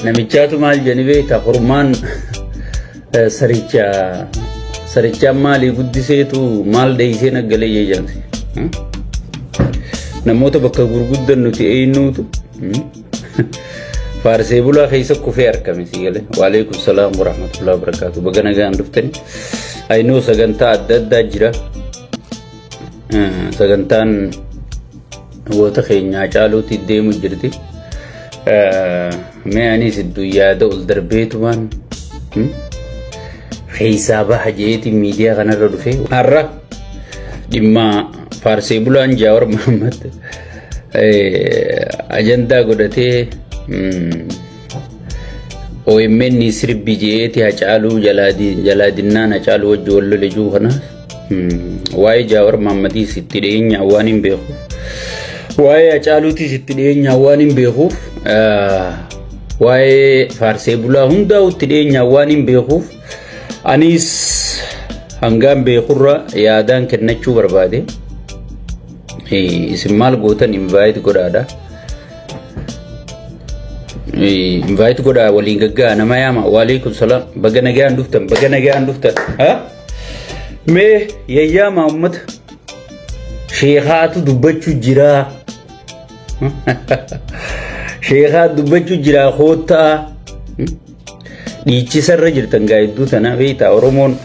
Namichaatu maal jedhani beektaa? Kormaan saricha sarichaan maalii guddiseetu maal dheeysee naggalee jedhamte. Namoota bakka gurguddan nuti eenyuutu faarsee bulaa keessa kufee argame si galee. Waalaikum salaam warahmatullahi wabarakatuh. Baga nagaan dhuftani. Aynoo sagantaa adda addaa jira. Sagantaan goota keenyaa caaluutti deemu jirti. Mee anis iddoo yaada ol darbeetumaan keessaa baha jeetiin miidiyaa kanarra dhufe. Har'a dhimma faarsee bulaan Jaawar Mahammad ajandaa godhatee OMN sirbi jeeti Hacaaluu jalaa dinnaan Hacaaluu wajji wal lole jiru kana waa'ee Jaawar Mahammadiis itti dhiyeenyaa waan hin beekuuf, waa'ee Hacaaluutis itti dhiyeenyaa waan hin beekuuf, waa'ee faarsee bulaa hundaa'u itti dhiyeenyaa waan hin beekuuf, anis hangaan beekurra yaadaan kennachuu barbaade. Isin maal gootan? Invite godhaadha. Invite godhaa, waliin gaggaa nama yaama. Waalaikum salaam. Baga nagaan dhuftan, baga nagaan dhuftan. Mee yayyaama uummata. Sheekaatu dubbachuu jira. Sheekaa dubbachuu jira, koottaa. Dhiichisarra jirtan gaa hedduu tana beektaa? Oromoon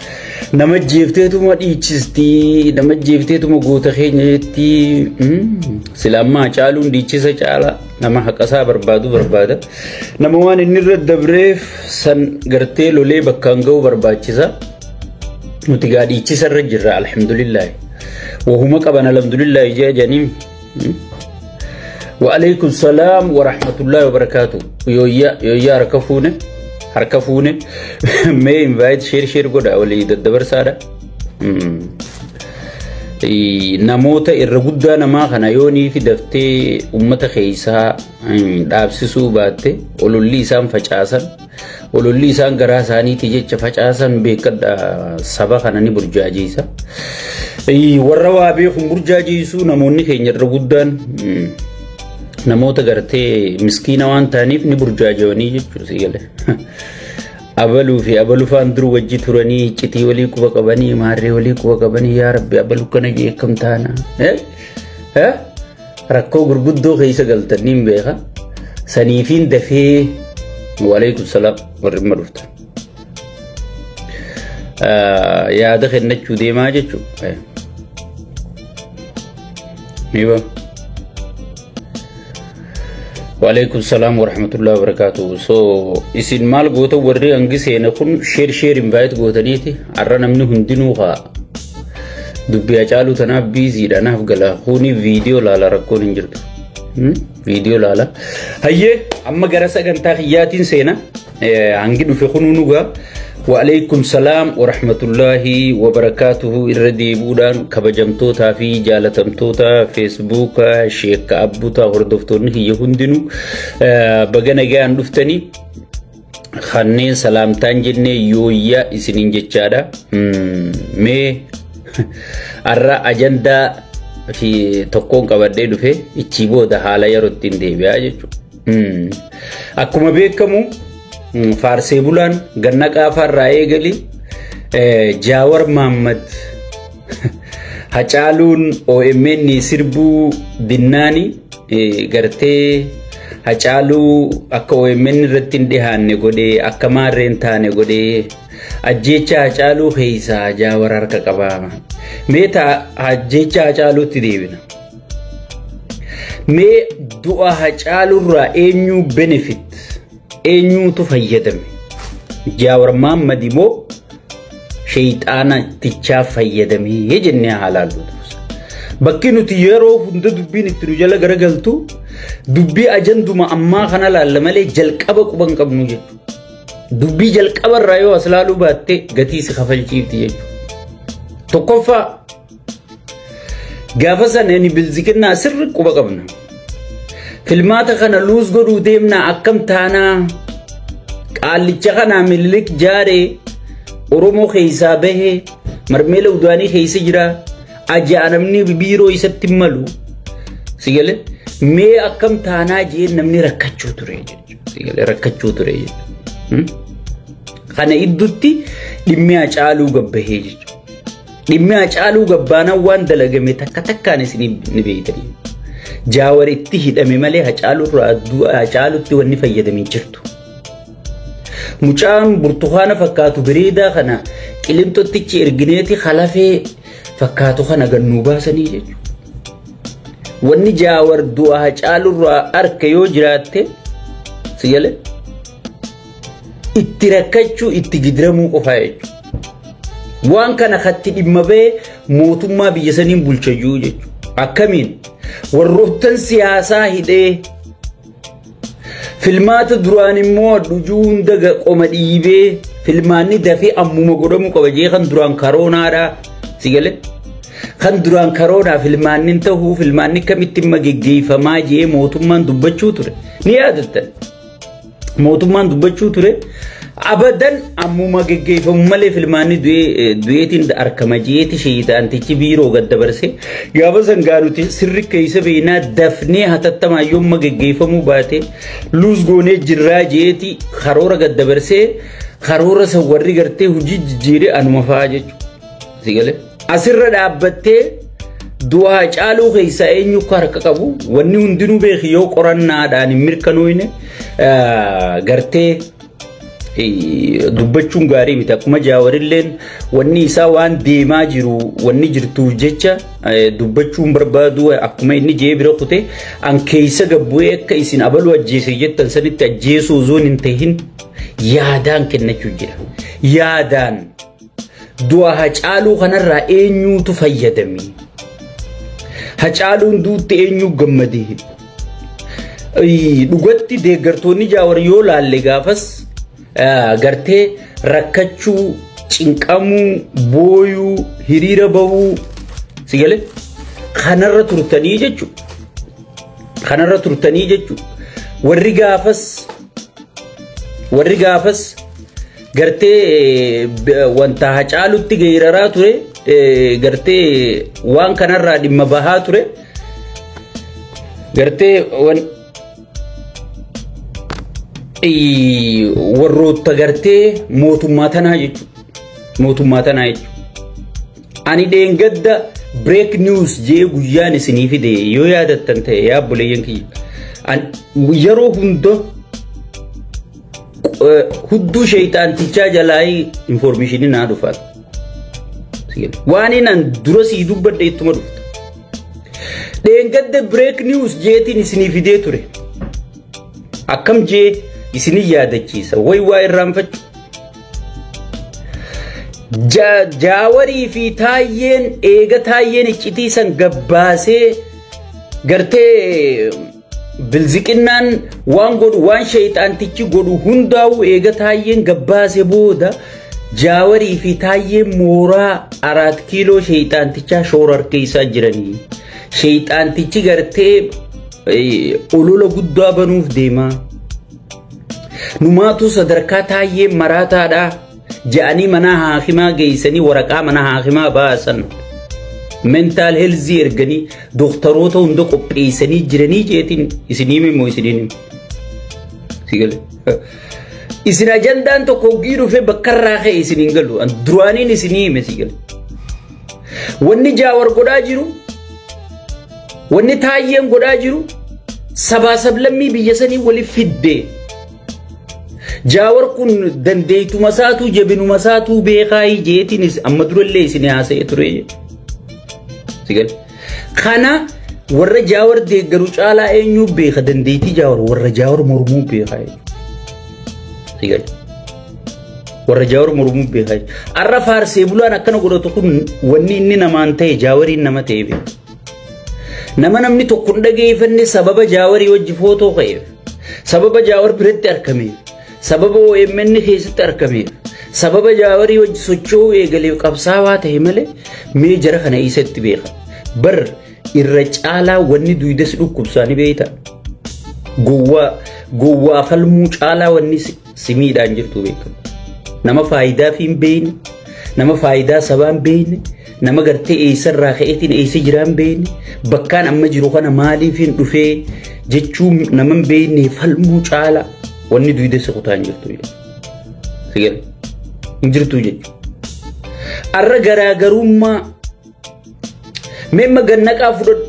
nama jeefteetuma dhiichistii, nama jeefteetuma goota keenya jetti. Sila ammaa Hacaaluun dhiichisa caala nama haqasaa barbaadu barbaada. Nama waan inni irra dabreef san gartee lolee bakkaan ga'uu barbaachisa. Nuti gaa dhiichisarra jirra, alhamdulillaahi. Wahuma qaban alhamdulillaahi jedhanii. Waalaikum salaam wa rahmatullahi wa barakatuh. Yooyyaa yooyyaa, harka fuune, harka fuune. Mee invite, share share godha, walii daddabarsaadha. Namoota irra guddaa namaa kana yoonii fi daftee uummata keessaa dhaabsisuu baatte, ololli isaan facaasan, ololli isaan garaa isaaniiti jecha facaasan beekadha, saba kana ni burjaajiisa. Warra waa beekuun burjaajiisuu. Namoonni keenya irra guddaan namoota gartee miskiina waan ta'aniif ni burjaajawanii jechuudha si galee. Abaluu fi abaluu faan dur wajji turanii, iccitii walii quba qabanii, maarree walii quba qabanii, yaa rabbi abaluu kana jee akkam taana. Rakkoo gurguddoo keessa galtan niin beeka. Saniifiin dafee. Waalaikum salaam warri dhimma dhuftan. Yaada kennachuu deemaa jechuudha. Niba. Waalaikum salaam warahmatullahi wabarakatuh. So isin maal goota? Warri hangi seene kun share share invite gootaniiti. Har'a namni hundinuu haa dubbii Hacaaluu tanaaf busydha, naaf gala. Kuni viidiyoo laala, rakkoon hin jirtu. Viidiyoo laala. Hayyee, amma gara sagantaa kiyyaatiin seena. Hangi dhufe kunuu nugaa. Waalaikum salaam warahmatullahi wabarakaatuhu. Irra deebi'uudhaan kabajamtootaa fi jaalatamtoota Feesbuuka Sheekka Abbutaa, hordoftoonni kiyya hundinuu baga nagaan dhuftanii. Kanneen salaamtaan jennee yooyyaa isiniin jechaadha. Mee har'a ajandaa fi tokkoon qabadhee dhufe, ichii booda haala yeroo ittiin deebi'aa jechuudha. Akkuma beekamu faarsee bulaan ganna qaafaarraa eegali Jaawar Mahammad Hacaaluun OMN sirbuu dinnaani gartee Hacaaluu akka OMN irratti hin dhihaanne godhee, akka maarreen taane godhee, ajjeecha Hacaaluu keessaa Jaawar harka qabaa. Mee ajjeecha Hacaaluutti deebina. Mee du'a Hacaaluurraa eenyuu benefit, eenyuutu fayyadame? Jaawar Mahammad immoo sheeyxaana tichaa fayyadamee jennee haa laallu. Bakki nuti yeroo hunda dubbiin itti nu jala garagaltu dubbii ajanduma ammaa kana laalla malee jalqaba quban qabnu jechuudha. Dubbii jalqaba irraa yoo as laaluu baatte gatii si kafalchiifti jechuudha. Tokkoffaa, gaafa sana inni bilziqinnaa sirri quba qabna. Filmaata kana lose godhuu deemnaa, akkam taanaa? Qaallicha kanaa Minilik jaaree Oromoo keessaa bahee marmeela udaanii keessa jira. Ajaa namni biiroo isatti malu. Sigale mee akkam taanaa jeen namni rakkachuu ture jechuudha. Sigale rakkachuu ture jechuudha. Kana iddutti dhimmi Hacaaluu gabbahee jechuudha. Dhimmi Hacaaluu gabbaanaan waan dalagame takka takkaan isin ni beektanii. Jaawar itti hidhame malee Hacaalutti wanni fayyadamee jirtu. Mucaan burtukaana fakkaatu bareedaa kana qilinxottichi ergineeti halafee fakkaatu kana gannuu baasanii jechuudha. Wanni Jaawar du'a Hacaalurraa arka yoo jiraatte sigale itti rakkachuu itti gidiramuu qofaa jechuudha. Waan kana katti dhimma bahee mootummaa biyya saniin bulchayyuu jechuudha. Akkamiin warroottan siyaasaa hidhee filmaata duraan immoo dhujuu hunda qoma dhiibee filmaanni dafee ammuma godhamuu qaba jee kan duraan karoonaadha sigale kan duraan karoonaa filmaanni ta'uu filmaanni kamitti imma geggeeffamaa jee mootummaan dubbachuu ture ni yaadattan mootummaan dubbachuu ture abadan ammuma geggeeffamu malee filmaanni du'eetiin harkama jeeti sheeyitaantichi biiroo gad dabarse gaafa sangaa nuti sirri keessa beeknaa dafnee hatattamaa yoomma geggeeffamuu baate luus goonee jirraa jeeti karoora gad dabarsee karoora san warri gartee hojii jijjiiree anuma fa'aa jechuudha. Sigale asirra dhaabbattee du'a Hacaaluu keessaa eenyu akka harka qabu wanni hundinuu beeki yoo qorannaadhaan hin mirkanoofne gartee dubbachuun gaarii miti. Akkuma Jaawarilleen wanni isaa waan deemaa jiru wanni jirtuuf jecha dubbachuun barbaadu akkuma inni jee bira kute an keessa gabbu'ee akka isin abaluu ajjeese jettan sanitti ajjeesuu osoo hin tahin yaadaan kennachuu jira. Yaadaan du'a Hacaaluu kanarraa eenyuutu fayyadame? Hacaaluun duutti eenyu gammade? Dhugatti deeggartoonni Jaawar yoo laalle gaafas gartee rakkachuu, cinqamuu, booyuu, hiriira bahuu sigale kanarra turtanii jechuudha. Kanarra turtanii jechuudha. Warri gaafas gartee wanta Hacaalutti geeraraa ture gartee waan kanarraa dhimma bahaa ture gartee warroota gartee mootummaa tanaa jechuudha. Mootummaa tanaa jechuudha. Ani dheengadda break news jee guyyaan isinii fide yoo yaadattan ta'e yaa obboleeyyan kiyya. Yeroo hunda hudduu sheeyxaantichaa jalaa information naa dhufaa. Waan inni dura sii dubbadhe ittuma dhufta. Dheengadda break news jeetiin isinii fidee ture. Akkam jee isinii yaadachiisa. Way waa irraanfachu. Jaawarii fi Taayyeen eega Taayyeen iccitii san gabbaasee gartee bilziqinnaan waan godhu waan sheeyxaantichi godhu hundaa'u eega Taayyeen gabbaase booda Jaawarii fi Taayyeen mooraa 4 kiiloo sheeyxaantichaa shoora keessaa jiranii. Sheeyxaantichi gartee olola guddaa banuuf deema. Numaatu sadarkaa Taayyeen maraataadha. Ja'anii mana haakimaa geessanii waraqaa mana haakimaa baasan. Mental health erganii dooktaroota hunda qopheessanii jiranii jeetiin isinii immoo isiniin. Sigale. Isin ajandaan tokko hoggii dhufee bakka irraa ka'e isiniin galu. Duraaniin isinii hime sigale. Wanni Jaawar godhaa jiru, wanni Taayyeen godhaa jiru sabaa sablammii biyya sanii waliif fiddee. Jaawar kun dandeetuma isaatuu jabinuma isaatuu beekaa jeetiinis amma durallee isin haasa'ee ture. Sigale. Kana warra Jaawar deeggaru caalaa eenyu beeka dandeettii Jaawar warra Jaawar mormuu beekaa. Sigale. Warra Jaawar mormuu beekaa. Arra faarsee bulaan akkana godhatu kun wanni inni namaan ta'e Jaawariin nama ta'e beeka. Nama namni tokko hin dhageeffanne sababa Jaawarii wajji footoo ka'eef, sababa Jaawar biratti argameef, sababa OMN keessatti argameef, sababa Jaawarii wajji socho'uu eegaleef qabsaawaa ta'e malee mee jara kana isatti beeka. Bar irra caalaa wanni duydas dhukkubsaa ni beekta. Gowwaa Gowwaa falmuu caalaa wanni si miidhaan jirtu beekamu. Nama faayidaa fi hin beekne, nama faayidaa sabaa hin beekne, nama gartee eessarraa ka'eetiin eessa jiraa hin beekne, bakkaan amma jiru kana maaliif hin dhufee jechuu nama hin beekne falmuu caalaa wanni duyda si kutaa hin jirtu jechuudha. Sigale hin jirtu jechuudha. Arra garaagarummaa meemma gannaqaa fudhadhu,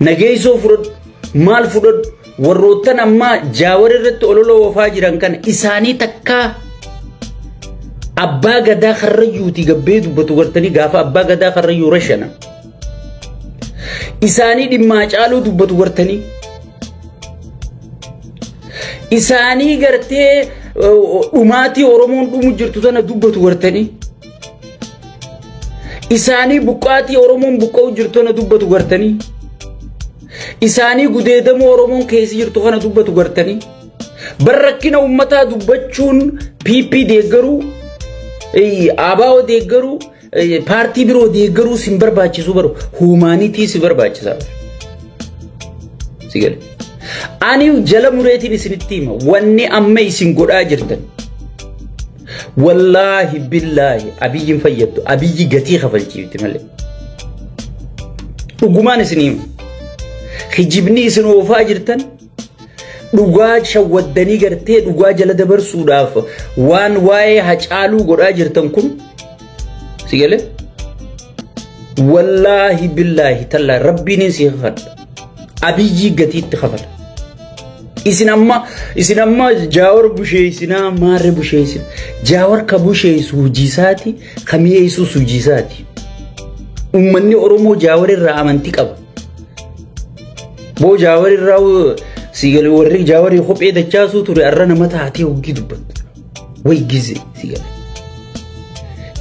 nageessoo fudhadhu, maal fudhadhu, warroottan ammaa Jaawar irratti olola oofaa jiran kana isaanii takkaa abbaa gadaa Karrayyuuti gabbee dubbatu gartanii gaafa abbaa gadaa Karrayyuu rashana. Isaanii dhimmaa caaluu dubbatu gartanii. Isaanii gartee dhumaatii Oromoon dhumu jirtu tana dubbatu gartanii. Isaanii buqqaatii Oromoon buqqa'u jirtu tana dubbatu gartanii. Isaanii gudeedamuu Oromoon keessa jirtu kana dubbatu gartanii. Bar rakkina uummataa dubbachuun PP deeggaruu, ABO deeggaruu, paartii biroo deeggaruu sin barbaachisu baru humanity si barbaachisa. Si gale. Ani jala mureetiin isinitti hima, wanni amma isin godhaa jirtan. Wallaahi billaahi Abiyyiin fayyaddu, Abiyyi gatii kafalchiifti malee. Dhugumaan isin hima. Kijibni isin oofaa jirtan dhugaa shawwaddanii gartee dhugaa jala dabarsuudhaaf waan waa'ee Hacaaluu godhaa jirtan kun si gale. Wallaahi billaahi tallaa rabbiin si kafala. Abiyyi gatiitti kafala. Isin amma Jaawar busheessinaa maarree busheessina. Jaawar ka busheessu hojiisaati, ka mi'eessus hojiisaati. Uummanni Oromoo Jaawar irraa amantii qaba. Boo Jaawar irraa sigalee warri Jaawarii kophee dachaasuu ture arra nama taatee hoggii dubbattu. Way gize sigalee.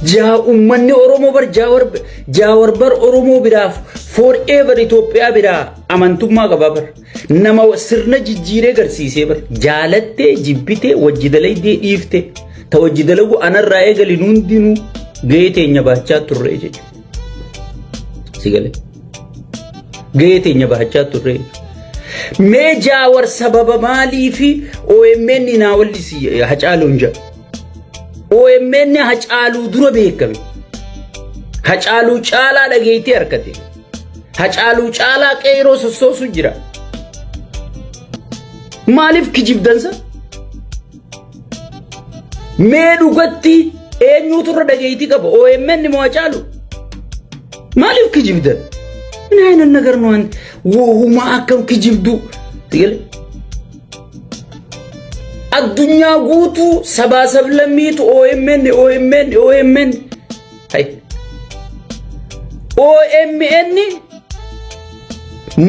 Jaa uummanni Oromoo bar Jaawar bar Oromoo biraaf forever Itoophiyaa biraa amantummaa qaba bar. Nama sirna jijjiiree garsiisee bar. Jaalattee jibbitee wajji dalaydee dhiiftee ta wajji dalagu anarraa eegalin hundinuu gahee teenya baachaa turre jechuudha. Sigalee. Gahee teenya baachaa turre. Mee Jaawar sababa maalii fi OMN naa wallisi Hacaaluun jedha. OMN Hacaaluu dura beekame. Hacaaluu caalaa dhageettii harkate. Hacaaluu caalaa qeeroo sossoosu jira. Maaliif kijibdansa? Mee dhugatti eenyuutu irra dhageettii qaba? OMN moo Hacaaluu? Maaliif kijibdan? ምን አይነት ነገር ነው አንተ? ወሁማ akkam kijibdu? Addunyaa guutuu sabaa sablammiitu OMN OMN OMN. Hay. OMN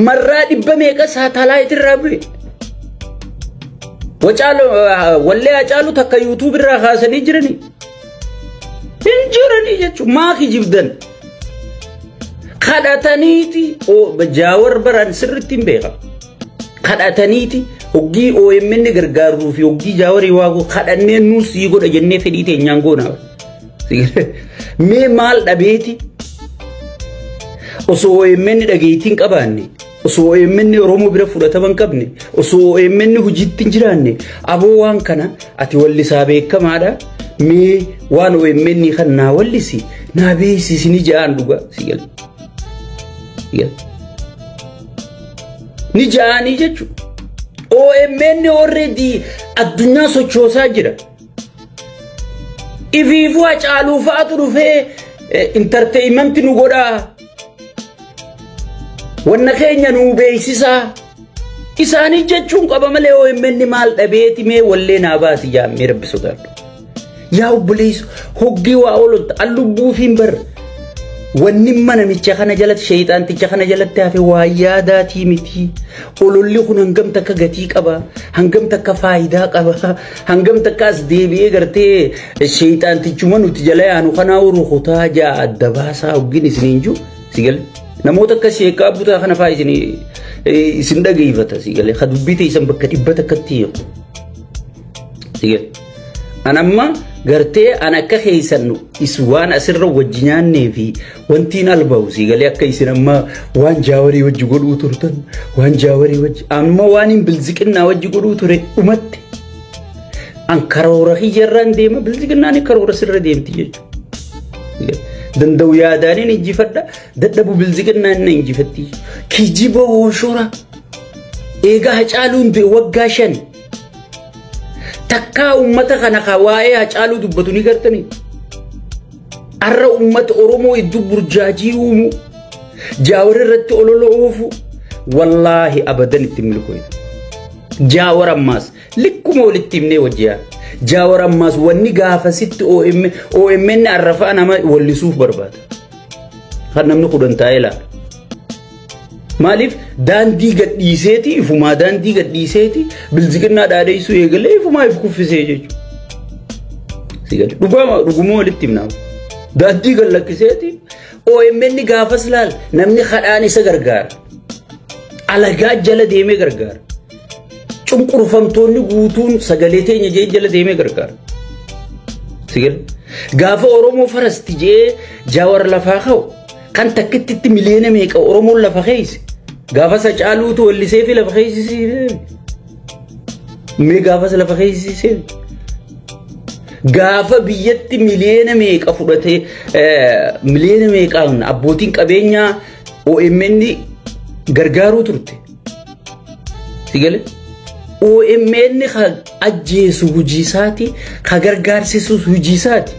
marraa dhibba meeqa satellite irraa bu'e. Wacaalu wallee Hacaalu takka YouTube irraa kaasanii jiranii. Hin jiranii jechuun maa kijibdan? Kadhataniiti Jaawar baraan sirriitti hin beeka. Kadhataniiti hoggii OMN gargaaruu fi hoggii Jaawarii waagu kadhannee nuus sii godha jennee fedhii teenyaan goona. Mee maal dhabeeti? Osoo OMN dhageettii hin qabaanne, osoo OMN Oromoo bira fudhatama hin qabne, osoo OMN hojiitti hin jiraanne, aboo waan kana ati wallisaa beekamaadha. Mee waan OMN kan naa wallisi naa beeksisi ni ja'aan dhugaa si gala. Ni ja'anii jechuudha. OMN already addunyaa sochoosaa jira. Ifiifuu Hacaaluu fa'aatu dhufee entertainment nu godhaa. Wanna keenya nuu beeksisaa. Isaanii jechuun qaba malee OMN maal dhabeeti mee wallee naa baasi jaammee rabbi sodaadhu. Yaa obboleessu hoggii waa oololta allubbuufiin bar. Wanni namicha kana jalatti sheexaanticha kana jalatti hafe waa yaadaatii miti. Ololli kun hangam takka gatii qaba, hangam takka faayidaa qaba, hangam takka as deebi'ee gartee sheexaantichuma nuti jala yaanu kanaa rukutaa jaa adda baasaa hoggiin isiniin jiru si gale. Namoota akka sheekaa butaa kana fa'aa isin dhageeffata si gale. Ka dubbii teessan bakka dhibba takkatti hiiku. Si gale. An amma gartee an akka keessan is waan asirra wajji nyaannee fi wantiin alba'u sii galee akka isin amma waan Jaawarii wajji godhuu turtan, waan Jaawarii wajji amma waan hin bilziqinnaa wajji godhuu ture dhumatte. An karoora kiyyarraan deema, bilziqinnaan karoora sirra deemti jechuudha. Danda'u yaadaaniin injifadha, dadhabu bilziqinnaan na injifatti. Kijiba hooshora eegaa Hacaaluun du'e waggaa 5 takkaa uummata kana ka waa'ee Hacaaluu dubbatu ni gartanii. Arra uummata Oromoo iddoo burjaajii uumu, Jaawar irratti olola oofu, wallaahi abadan itti milkooytu. Jaawar ammaas likkuma walitti himnee wajji yaa. Jaawar ammaas wanni gaafasitti OMN arrafaa nama wallisuuf barbaada. Kan namni 10 taa'ee ilaala. Maaliif daandii gadhiiseeti, ifumaa daandii gadhiiseeti bilziqinnaa dhaadheessuu eegalee ifumaa if kuffisee jechuudha. Dhuguma dhuguma walitti himnaa. Daandii gad lakkiseeti OMN gaafas laal namni kadhaan isa gargaara. Alagaa jala deemee gargaara. Cunqurfamtoonni guutuun sagalee teenya jee jala deemee gargaara. Gaafa Oromoo farasti jee Jaawar lafaa ka'u kan takkitti miliyoona meeqa Oromoon lafa keessa. Gaafa Hacaaluutu wallisee fi lafa keessa. Mee gaafas lafa keessa. Gaafa biyyatti miliyoona meeqa fudhatee, miliyoona meeqaan abbootiin qabeenyaa OMN gargaaruu turte. Sigale? OMN ka ajjeesu hojii isaati, ka gargaarsisus hojii isaati.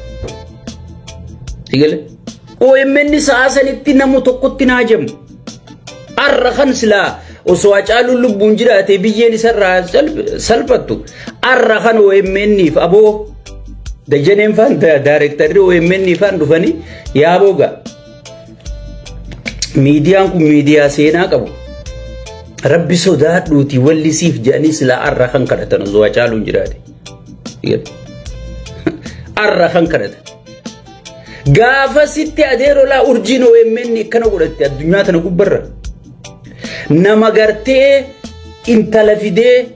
Sigale? OMN sa'a sanitti nama tokkotti naajamu. Arra kan silaa osoo Hacaaluun lubbuun jiraate biyyeen isarraa salphattu. Arra kan OMN fi aboo Dajaneen faan daarektarri OMN faan dhufanii yaaboo ga'a. Miidiyaan kun miidiyaa seenaa qabu. Rabbi sodaadhuuti wallisiif jedhanii silaa arra kan kadhatan osoo Hacaaluun jiraate. Arra kan kadhatan. Gaafa sitti adeerolaa urjiin OMN akkana godhatte addunyaa tana gubbarra. Nama gartee intala fidee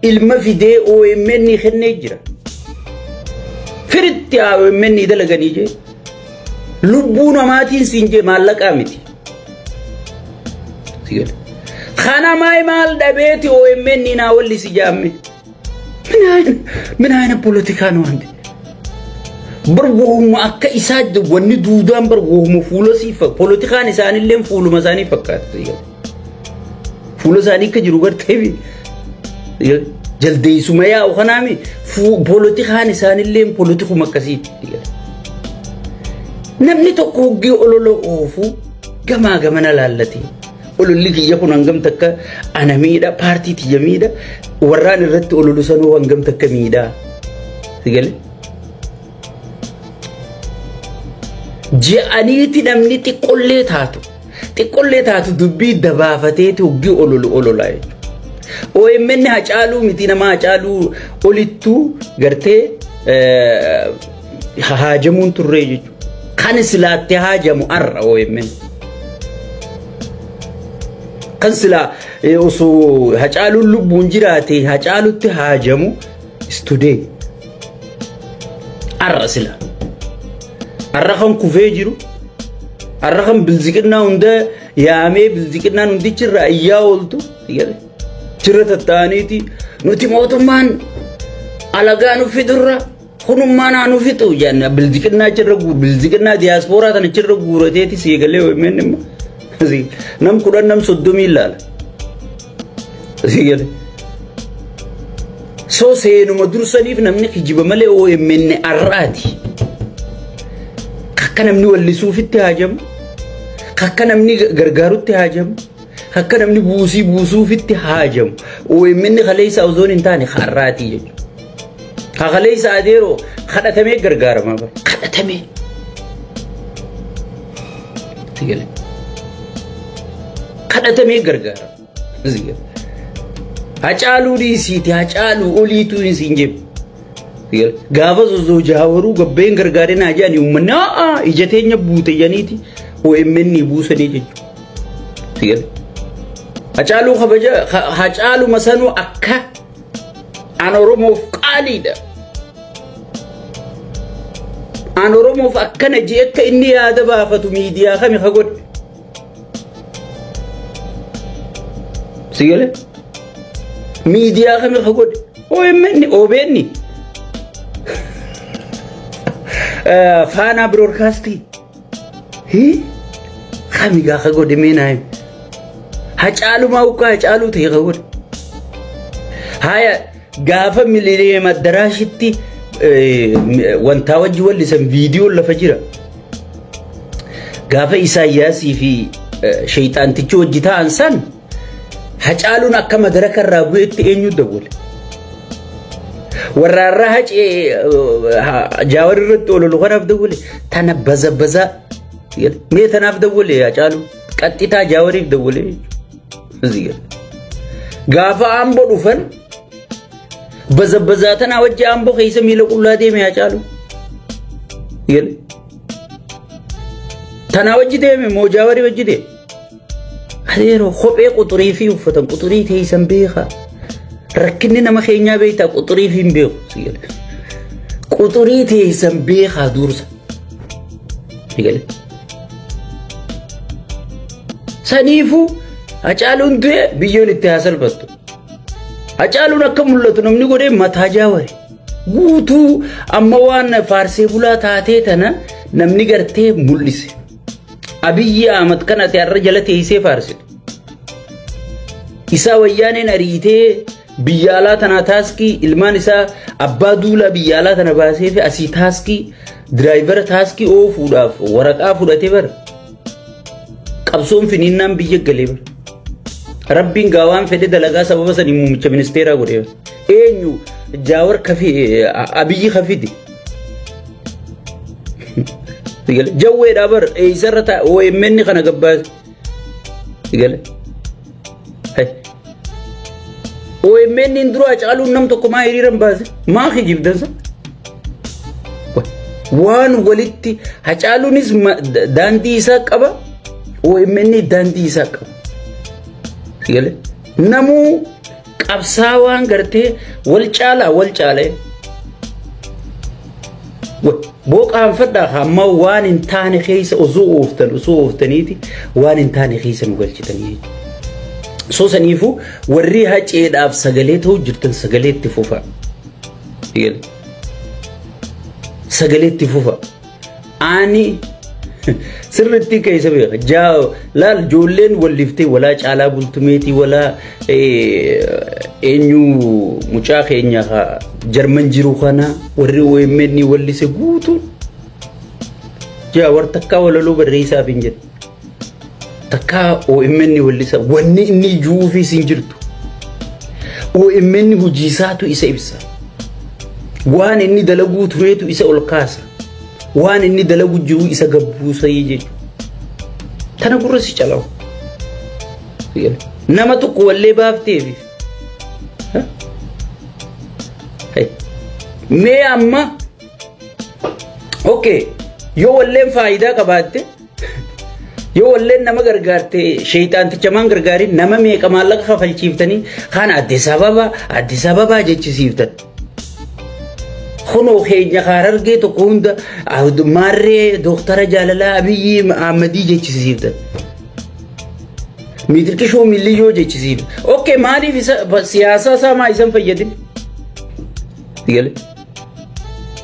ilma fidee OMN kennee jira. Firitti OMN dalaganii jee. Lubbuu namaatiin siin jee maallaqaa miti. Kana maal dhabeeti OMN naa wallisi jaamme. Min ayna politikaa nu hande. Bar wohuma akka isaa wanni duudaan bar wohuma fuula sii politikaan isaanillee fuuluma isaanii fakkaata. Fuula isaanii akka jiru gartee jaldeessuma yaa'u kanaami politikaan isaanillee politikuma akkasiiti. Namni tokko hoggii olola oofu gamaa gamana laallate. Ololli kiyya kun hangam takka ana miidha, paartii tiyya miidha, warraan irratti ololu sanuu hangam takka miidha. Sigale? Je'aniiti namni xiqqollee taatu. Xiqqollee taatu dubbii dabaafateeti hoggii ololu ololaa jechuudha. OMN Hacaaluu miti nama Hacaaluu olittuu gartee haajamuun turree jechuudha. Kan silaatte haajamu arra OMN. Kan silaa osoo Hacaaluun lubbuun jiraate Hacaalutti haajamu is today. Arra sila. Arra kan kufee jiru. Arra kan bilziqinnaa hunda yaamee bilziqinnaan hundichirraa iyyaa ooltu. Jira tatta'aniiti nuti mootummaan alagaa nu fidurra kunummaa naa nu fixu jenna bilziqinnaa achirra bilziqinnaa diyaaspooraa tana achirra guurateeti siigalee OMN immoo nam 10 nam 30 ilaala. Siigalee. So seenuma dursaniif namni kijiba malee OMN arraati. Akka namni wallisuufitti haajamu, akka namni gargaarutti haajamu, akka namni buusii buusuufitti haajamu. OMN kaleessa osoo hin taane har'aati jechuudha. Kaleessa adeeroo kadhatamee gargaarama bara. Kadhatamee. Kadhatamee gargaarama. Hacaaluu dhiisiiti, Hacaaluu oliituu hin siin jedhu. Gaafa osoo Jaawaruu gabbeen gargaaree naa jedhanii uummanni haa ija teenya buute jedhaniiti OMN buusanii jechuudha. Hacaaluu kabaja Hacaaluu masanuu akka an Oromoof qaaliidha. An Oromoof akkana jee akka inni yaada baafatu miidiyaa kami ka godhe? Si galee? Miidiyaa kami ka godhe? OMN, OBN, Faanaa Biroodkaastii. Kami gaa ka godhe mee naa himi. Hacaalumaa ukkaa Hacaaluu ta'e ka godhe. Haya, gaafa Millennium Addaraashitti wantaa wajji wallisan viidiyoon lafa jira. Gaafa Isaayyaasii fi sheeyxaantichi wajji ta'an san Hacaaluun akka madaraka irraa bu'etti eenyu dawwale? Warra har'a Hacee Jaawar irratti ololu kanaaf dawwale. Tana baza baza mee tanaaf dawwale Hacaaluun qaxxitaa Jaawariif dawwale jechuudha. Gaafa Amboo dhufan baza bazaa tanaa wajji Amboo keessa miila qullaa deeme Hacaaluun. Tanaa wajji deeme moo Jaawarii wajji deeme? Adeeroo, kophee quxurii fi uffatan quxurii teessan beekaa. Rakkinni nama keenyaa beektaa, quxurii fi hin beeku. Quxurii teessan beekaa dursa. Saniifuu Hacaaluun du'e biyyoon itti haa salphattu. Hacaaluun akka mul'atu namni godhee mataa Jaawari. Guutuu amma waan faarsee bulaa taatee tana namni gartee mul'ise. Abiyyi Ahmad kan ati har'a jala teessee faarsitu. Isaa Wayyaaneen ariitee biyya alaa tanaa taaskii ilmaan isaa abbaa duulaa biyya alaa tana baasee fi asii taaskii diraayivara taaskii oofuudhaaf waraqaa fudhatee bara. Qabsoon finiinnaan biyya galee bara. Rabbiin gaa waan fedhe dalagaa sababa sanii muummicha ministeeraa godhee bara. Eenyu Jaawar kafi Abiyyi kafidi. Jawweedhaa bar eessarra taa'e OMN kana gabbaase. Sigale. OMN hin dura Hacaaluun nam tokko maa hiriira hin baase? Maa kijibdansa? Waan walitti Hacaaluunis daandii isaa qaba, OMN daandii isaa qaba. Sigale. Namuu qabsaawaan gartee wal caalaa wal caalee. Booqaanfadhaa hamma waan hin taane keessa osoo ooftan osoo ooftaniiti waan hin taane keessa nu galchitanii jechuudha. So saniifuu warri Haceedhaaf sagalee ta'uu jirtan sagalee itti fufa. Sagalee itti fufa. Ani sirriitti keessa beeka. Jaa laal, ijoolleen walliftee walaa Caalaa Bultumeetii walaa eenyu mucaa keenya Jarman jiru kana warri OMN wallise guutuun jaa war takkaa walaloo barreessaaf hin jedhu. Takkaa OMN wallisa wanni inni ijuufis hin jirtu. OMN hojii isaatu isa ibsa. Waan inni dalaguu tureetu isa ol kaasa. Waan inni dalagu jiru isa gabbuusa jechuudha. Tana gurra si calawu. Nama tokko wallee baafteefi. Mee amma okay, yoo walleen faayidaa qabaatte, yoo walleen nama gargaarte, sheeyxaanticha maan gargaarin? Nama meeqa maallaqa kafalchiiftanii kan Addis Ababa Addis Ababaa jechisiiftan. Kunoo keenya Harargee tokko hunda maarree Dooktara Jaalalaa Abiyyi Ahmadii jechisiiftan. Miitirqishoo milliyyoo jechisiiftan. Okay, maaliif isa siyaasaa isaa maa isan fayyadin?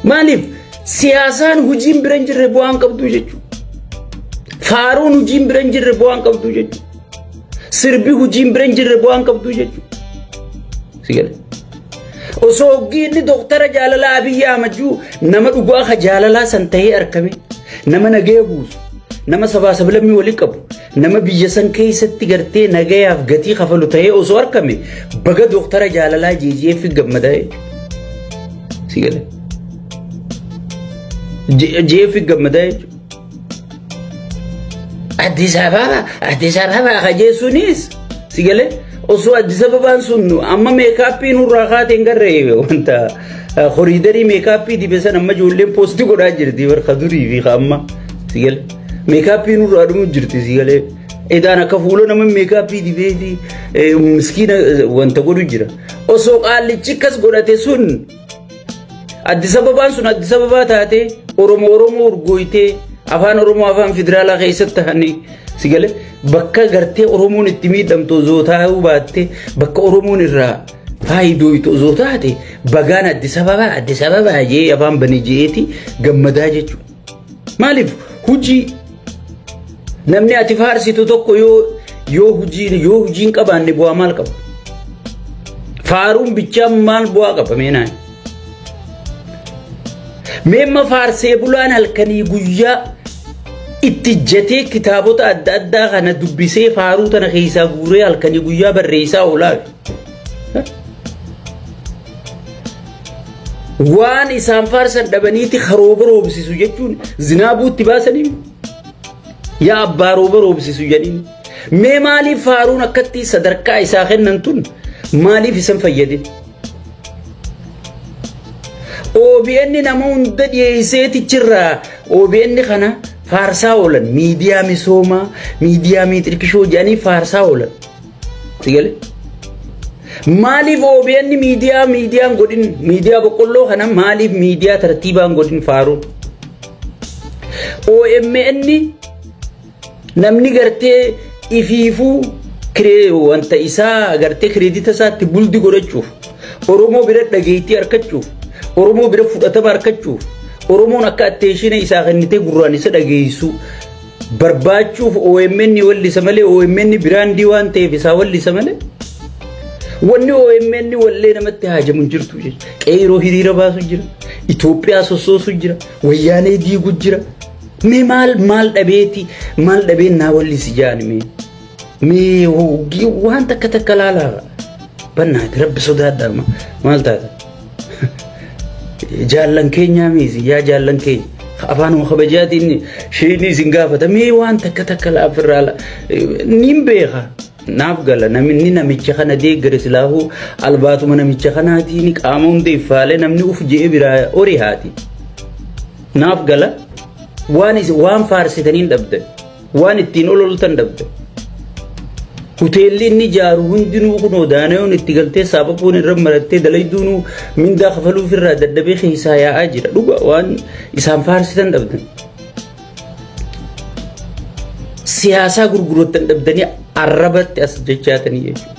Maaliif siyaasaan hojiin bira hin jirre bu'aan qabdu jechuudha. Faaruun hojiin bira hin jirre bu'aan qabdu jechuudha. Sirbi hojiin bira hin jirre bu'aan qabdu jechuudha. Sigale. Osoo hoggii inni Dooktara Jaalalaa Abiyyi Ahmad jiru nama dhugaa ka jaalalaa san tahee argame, nama nagaya buusu, nama sabaa sablammii walii qabu, nama biyya san keessatti gartee nagayaaf gatii kafalu tahee osoo argame, baga Dooktara Jaalalaa JJF gammadaa jechuudha. Sigale. JF gammadaa jechuudha. Addis Ababa Addis Ababa kajeessuunis sigale osoo Addis Ababaan sun amma meekaappii nurraa kaatee hin garree wanta koriidarii meekaappii dibe san amma ijoolleen poostii godhaa jirti barka durii fi amma sigale meekaappii nurraa dhumu jirti sigale edaan akka fuula nama meekaappii dibee fi miskiina wanta godhu jira osoo qaallichi akkas godhate sun. Addis Ababaan sun Addis Ababaa taatee Oromoo Oromoo urgooytee afaan Oromoo afaan federaalaa keessatti tahanii si galee bakka gartee Oromoon itti miidhamtu osoo taa'uu baatte bakka Oromoon irraa faayidooytu osoo taate bagaan Addis Ababaa Addis Ababaa jee afaan bane jeeti gammadaa jechuudha. Maaliif hojii namni ati faarsitu tokko yoo hojiin qabaanne bu'aa maal qaba? Faaruun bichaan maal bu'aa qaba meenaan? Meemma faarsee bulaan halkanii guyyaa itti ijjatee kitaabota adda addaa kana dubbisee faaruu tana keessaa guuree halkanii guyyaa barreessaa oolaa. Waan isaan faarsan dhabaniiti karooba roobsisu jechuun zinaabuutti baasanii yaa abbaa rooba roobsisu jedhanii. Mee maaliif faaruun akkatti sadarkaa isaa kennan tun maaliif isan fayyadin? OBN nama hunda dhiyeesseetichirraa OBN kana faarsaa oolan miidiyaa misoomaa miidiyaa miixirkishoo jedhanii faarsaa oolan. Sigalee? Maaliif OBN miidiyaa miidiyaan godhin miidiyaa boqqolloo kana maaliif miidiyaa tartiibaan godhin faaruun? OMN namni gartee ifiifuu wanta isaa gartee kireedita isaatti buldi godhachuuf Oromoo bira dhageettii argachuuf Oromoo bira fudhatama argachuuf Oromoon akka atteeshina isaa kennitee gurraan isa dhageessu barbaachuuf OMN wallisa malee OMN biraandii waan ta'eef isaa wallisa malee wanni OMN wallee namatti haajamu hin jirtu jechuudha. Qeeroo hiriira baasu jira, Itoophiyaa sossoosu jira, wayyaanee diigu jira. Mee maal maal dhabeeti maal dhabeen naa wallisi jaani mee mee waan takka takka laalaa bannaati rabbi sodaadhaa maal taata? Jaallan keenyaa miisi yaa jaallan keenya afaanuma kabajaatiin isheen isin gaafata mee waan takka takka laafirraa niin beeka naaf gala namni namicha kana deeggare silaafuu albaatuma namicha kanaatiin qaama hunda iffaalee namni uf je'e biraa horii haati naaf gala waan faarsitaniin dhabde waan ittiin ololtan dhabde. Hoteelli inni ijaaru hundinuu kunoo daanayoon itti galtee saapapuun irra marattee dalayduunuu mindaa kafaluuf irraa dadhabee keessaa yaa'aa jira. Dhuga waan isaan faarsitan dhabdan. Siyaasaa gurgurattan dhabdanii arrabatti as jechaatanii jechuudha.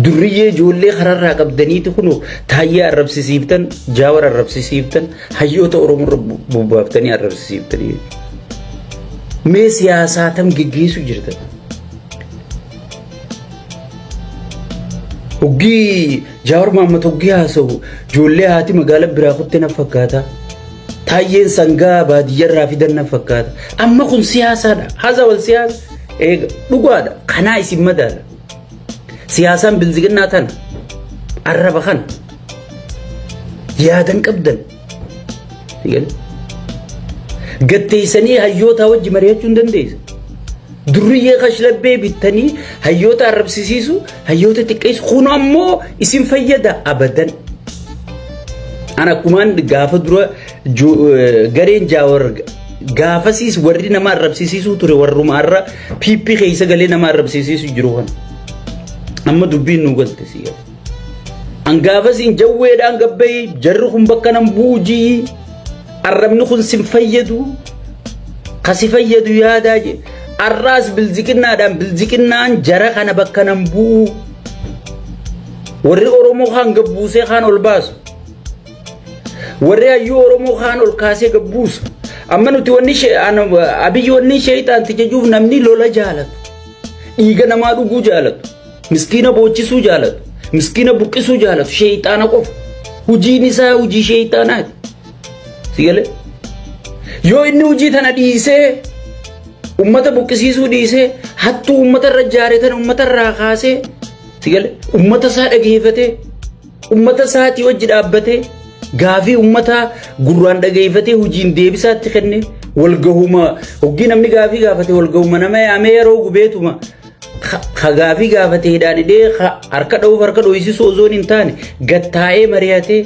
Durriyyee ijoollee kararraa qabdaniiti kunoo taayyaa arrabsisiiftan, jaawar arrabsisiiftan, hayyoota Oromoo irra bobbaaftanii arrabsisiiftanii jechuudha. Mee siyaasaa tam geggeessu jirta. Hoggii Jawaar Mohaammed hoggii haasa'u ijoollee haati magaalaa biraa kutte na fakkaata. Taayyeen sangaa baadiyyarraa fidan na fakkaata. Amma kun siyaasaadha. Haasa wal siyaasa. Eega dhugaadha. Kanaa isin madaala. Siyaasaan bilziginnaa tana. Arraba kana. Yaadan qabdan. Gatteessanii hayyoota wajji mari'achuu hin dandeessa. Durriyyee kashlabbee bittanii hayyoota arrabsisiisu, hayyoota xiqqeessu kun ammoo isin fayyada abadan. An akkumaan gaafa dura gareen Jaawar gaafasiis warri nama arrabsisiisuu ture warruma har'a PP keessa galee nama arrabsisiisu jiru kana. Amma dubbiin nu galte si gala. An gaafasiin jawweedhaan gabbayee jarri kun bakka nan buujii. Arrabni kun sin fayyadu kasi fayyadu yaadaa je arraas bilziqinnaadhaan bilziqinnaan jara kana bakka nan bu'u warri Oromoo kaan gabbuusee kaan ol baasu warri hayyuu Oromoo kaan ol kaasee gabbuusu amma nuti wanni Abiyyi wanni sheexaanti jechuuf namni lola jaalatu dhiiga namaa dhuguu jaalatu miskiina boochisuu jaalatu miskiina buqqisuu jaalatu sheexaana qofa hojiin isaa hojii sheexaanaati. Sigale yoo inni hojii tana dhiisee ummata buqqisiisuu dhiisee hattuu ummata irra jaare tana ummata irraa kaasee sigale ummata isaa dhageeffatee ummata isaatii wajji dhaabbatee gaafii ummata gurraan dhageeffatee hojiin deebisaatti kenne walgahuma hoggii namni gaafii gaafate walgahuma nama yaamee yeroo gubeetuma ka gaafii gaafate hidhaan hidhee harka dha'uuf harka dho'isiisuu osoo hin taane gattaa'ee mari'atee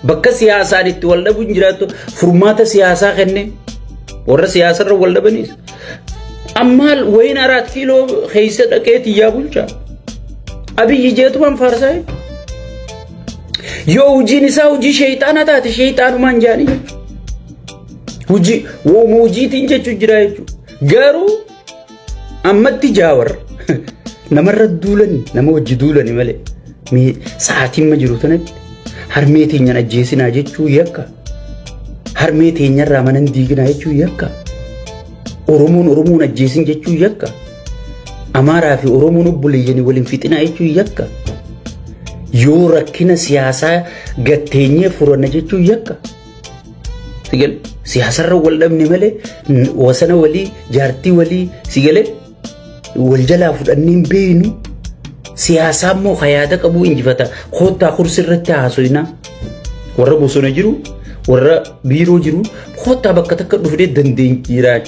bakka siyaasaan itti wal dhabuun jiraattu furmaata siyaasaa kenne warra siyaasarra wal dhabanis ammaal wayin 4 kiiloo keessa dhaqee tiyyaa bulchaa Abiyyi jeetumaan faarsaa. Yoo hojiin isaa hojii sheeyxaana taate sheeyxaanumaan jaanii jechuudha. Hojii wooma hojiitiin jechuu jira jechuudha. Garuu ammatti Jaawar namarra duulani, nama hojii duulani malee sa'aatiin ma jiru tanatti harmee teenyaan ajjeesinaa jechuu yakka. Harmee teenyarraa mana hin diiginaa jechuu yakka. Oromoon Oromoon ajjeesin jechuu yakka. Amaaraa fi Oromoon obboleeyyanii waliin fixinaa jechuu yakka. Yoo rakkina siyaasaa gatteenyee furanna jechuu yakka. Sigale siyaasarra wal dhabne malee wasana walii, jaartii walii, sigale wal jalaa fudhannee hin beeknu. Siyaasaa immoo yaada qabuu injifata. Koottaa kursi irratti haasoyinaa. Warra bosona jiru, warra biiroo jiru, koottaa bakka takka dhufnee dandeenyeera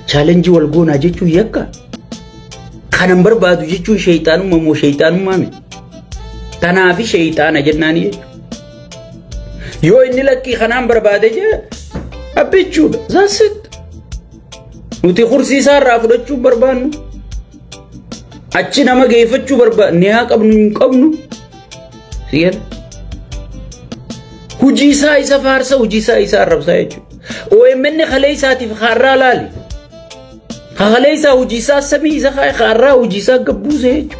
challenge wal goonaa jechuun yakka. Kanan barbaadu jechuun sheeyxaanummaa moo sheeyxaanummaa miti? Tanaafi sheeyxaana jennaani jechuudha. Yoo inni lakkii kanaan barbaade jee abbichuudha. That's it. Nuti kursii isaarraa fudhachuu barbaannu. Achi nama geeffachuu barbaannu. Ni haa qabnu hin qabnu. Sigala. Hojii isaa isa faarsa, hojii isaa isa arrabsaa jechuudha. OMN kalee isaatiif har'aa laali. Kalee isaa hojii isaa samii isa har'aa hojii isaa gabbuuse jechuudha.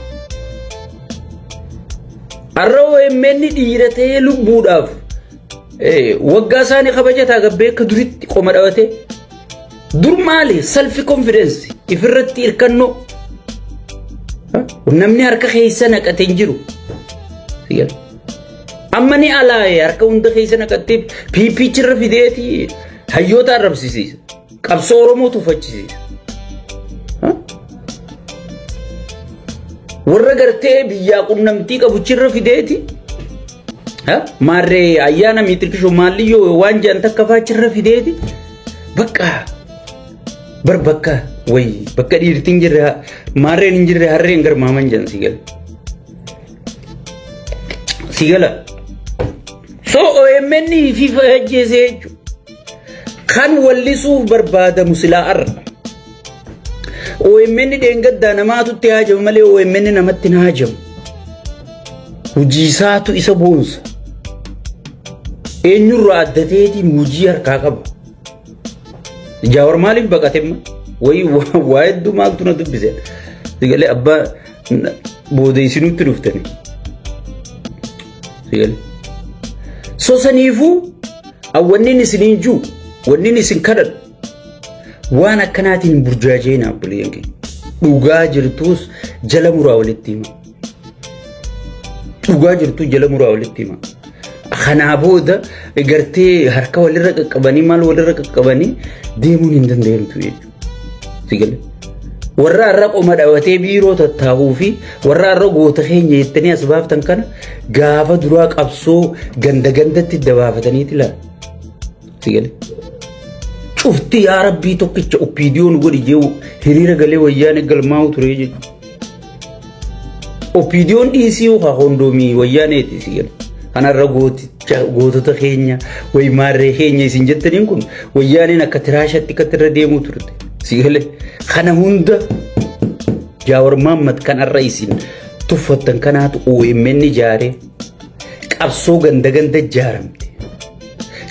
Har'a OMN dhiira ta'ee lubbuudhaaf waggaa isaanii kabajataa gabbee akka duritti qoma dhabatee. Dur maali? Self confidence, ifirratti hirkannoo. Namni harka keessa naqatee hin jiru. Amma ni alaayee harka hunda keessa naqattee piipichirra fideeti hayyoota arrabsisiisa. Qabsoo Oromoo tuffachisiisa. Warra gartee biyyaa qunnamtii qabuchirra fideeti. Maarree ayyaana miitirkishoo maalliyyoo waan jedhan takka faachirra fideeti. Bakka bar bakka wayi bakka dhiirtiin jirre maarreen hin jirre harreen garmaaman jedhan sigala. Sigala. So OMN FIFA ajjeesee jechuudha. Kan wallisuuf barbaadamu silaa arra. OMN dheengaddaa namaatu itti haajamu malee OMN namatti hin haajamu. Hojii isaatu isa boonsa. Eenyurraa adda ta'eetiin hojii harkaa qaba. Jaawar maaliif baqate amma? Wayii waa hedduu maaltu na dubbise? Sigalee abbaa booda isinutti dhuftani. Sigalee. So saniifuu wanni isiniin jiru, wanni isin kadhadhu waan akkanaatiin burjaajeen abbuleen keenya. Dhugaa jirtus jala muraa walitti hima. Dhugaa jirtu jala muraa walitti hima. Kanaa booda gartee harka walirra qaqqabanii maal walirra qaqqabanii deemuun hin danda'amtu jechuudha. Sigalee. Warra har'a qoma dhabatee biiroo tattaa'uu fi warra har'a goota keenya jettanii as baaftan kana gaafa duraa qabsoo ganda gandatti dabaafataniiti laala. Sigalee. Cufti yaa rabbii tokkicha OPDO'n godhi jee hiriira galee wayyaane galmaa'u ture jechuudha. OPDO'n dhiisii yookaan kondoomii wayyaaneeti sigalee. Kanarra gootota keenya wayi maarree keenya isin jettaniin kun wayyaaneen akka tiraashatti akka irra deemuu turte. Sigalee. Kana hunda Jaawar Mahammad kan har'a isin tuffattan kanaatu OMN ijaaree qabsoo ganda ganda ijaaramte.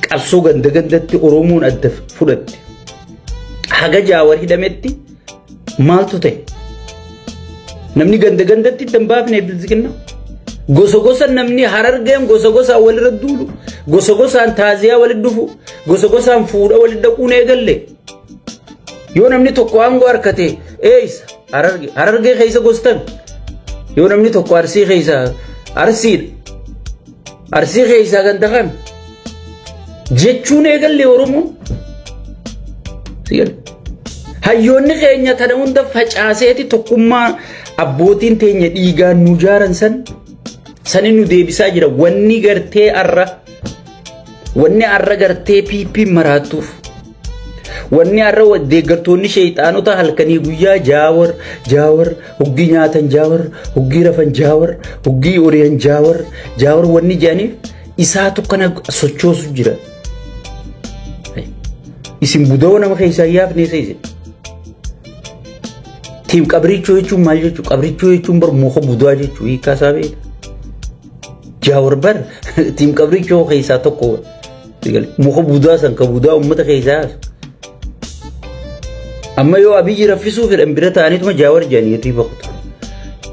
Qabsoo ganda gandatti Oromoon adda fudhatte. Haga Jaawar hidhametti maaltu ta'e? Namni ganda gandatti itti hin baafne bilziqinna. Gosa gosa namni Harargeen gosa gosaan walirra duulu, gosa gosaan taaziyaa walitti dhufu, gosa gosaan fuudha walitti dhaquun eegalle. Yoo namni tokko aangoo harkate eessa Harargee Harargee keessa gostan. Yoo namni tokko Arsii keessa Arsiidha. Arsii keessa ganda kan jechuun eegalle Oromoon. Hayyoonni keenya tana hunda facaaseeti tokkummaa abbootiin teenya dhiigaan nu jaaran san sani nu deebisaa jira. Wanni gartee arra wanni arra gartee PP maraatuuf wanni arra deeggartoonni sheexaanota halkanii guyyaa Jaawar Jaawar hoggii nyaatan Jaawar hoggii rafan Jaawar hoggii oriyan Jaawar Jaawar wanni jedhaniif isaatu kana sochoosu jira. Isin budoo nama keessaa yaafne isa isin. Tiim qabrichoo jechuun maal jechuun? Qabrichoo jechuun bar muka budaa jechuun hiikaa isaa beekta. Jaawar bar tiim qabrichoo keessaa tokko muka budaa san ka budaa uummata keessaa. Amma yoo Abiyyi raffisuu fedhan bira ta'aniituma Jaawar jedhanii hirriba kutu.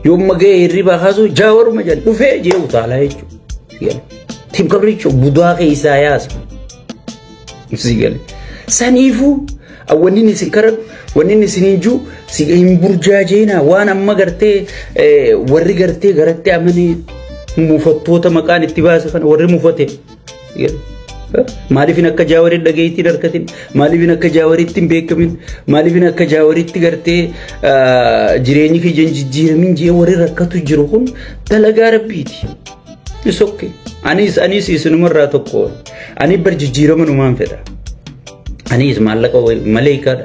Yoo amma ga'ee hirriba kaasu Jaawaruma jedhan dhufee jee utaalaa jechuudha. Tiim qabrichoo budaa keessaa yaasa. Saniifuu wanni isin karan wanni isin hin jiru hin burjaajeenaa waan amma gartee warri gartee garatti amanee mufattoota maqaan itti baase kana warri mufate. Maaliifin akka Jaawariin dhageettiin harkatin, maaliifin akka Jaawariitti hin beekamin, maaliifin akka Jaawariitti gartee jireenyi kiyya hin jijjiiramin jee warri rakkatu jiru kun dalagaa rabbiiti. It's okay. Anis isinumarraa tokko. Ani bar jijjiirama numaan fedha. Anis maallaqa maleekaadha.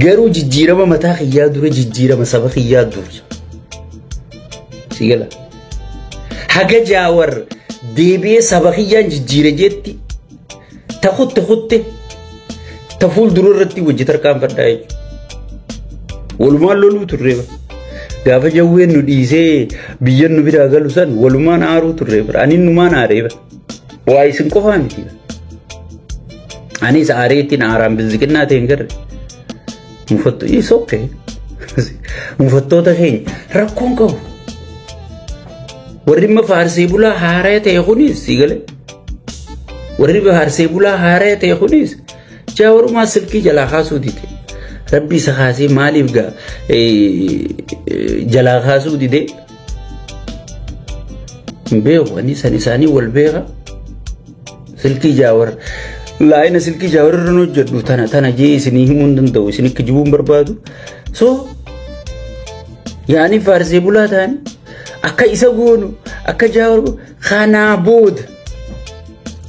Garuu jijjiirama mataa kiyyaa dura jijjiirama saba kiyyaa dursa. Si gala. Haga Jaawar deebi'ee saba kiyyaan jijjiire jetti ta kutte kutte ta fuuldura irratti wajji tarkaanfadhaa jechuudha. Walumaan loluu turre bara. Gaafa jawween nu dhiisee biyyan nu biraa galu san walumaan aaruu turre bara. Ani numaan aaree bara. Waa isin qofaa miti. Anis aareetiin aaraan bilziqinnaa ta'e hin garre. Mufattu is okay. Mufattoota keenya rakkoon qabu. Warri imma faarsee bulaa haaraa ta'e kunis si gale. Warri faarsee bulaa haaraa ta'e kunis Jaawarumaa silkii jalaa kaasuu dide. Rabbi isa kaasee maaliif gaa jalaa kaasuu dide? Hin beeku ani san isaanii wal beeka. Silkii Jaawar laayina silkii Jaawar irra hojjedhu tana tana jee isinii himuu hin danda'u isin kijibuu hin barbaadu. So yaani faarsee bulaa ta'ani akka isa goonu akka Jaawar kanaa booda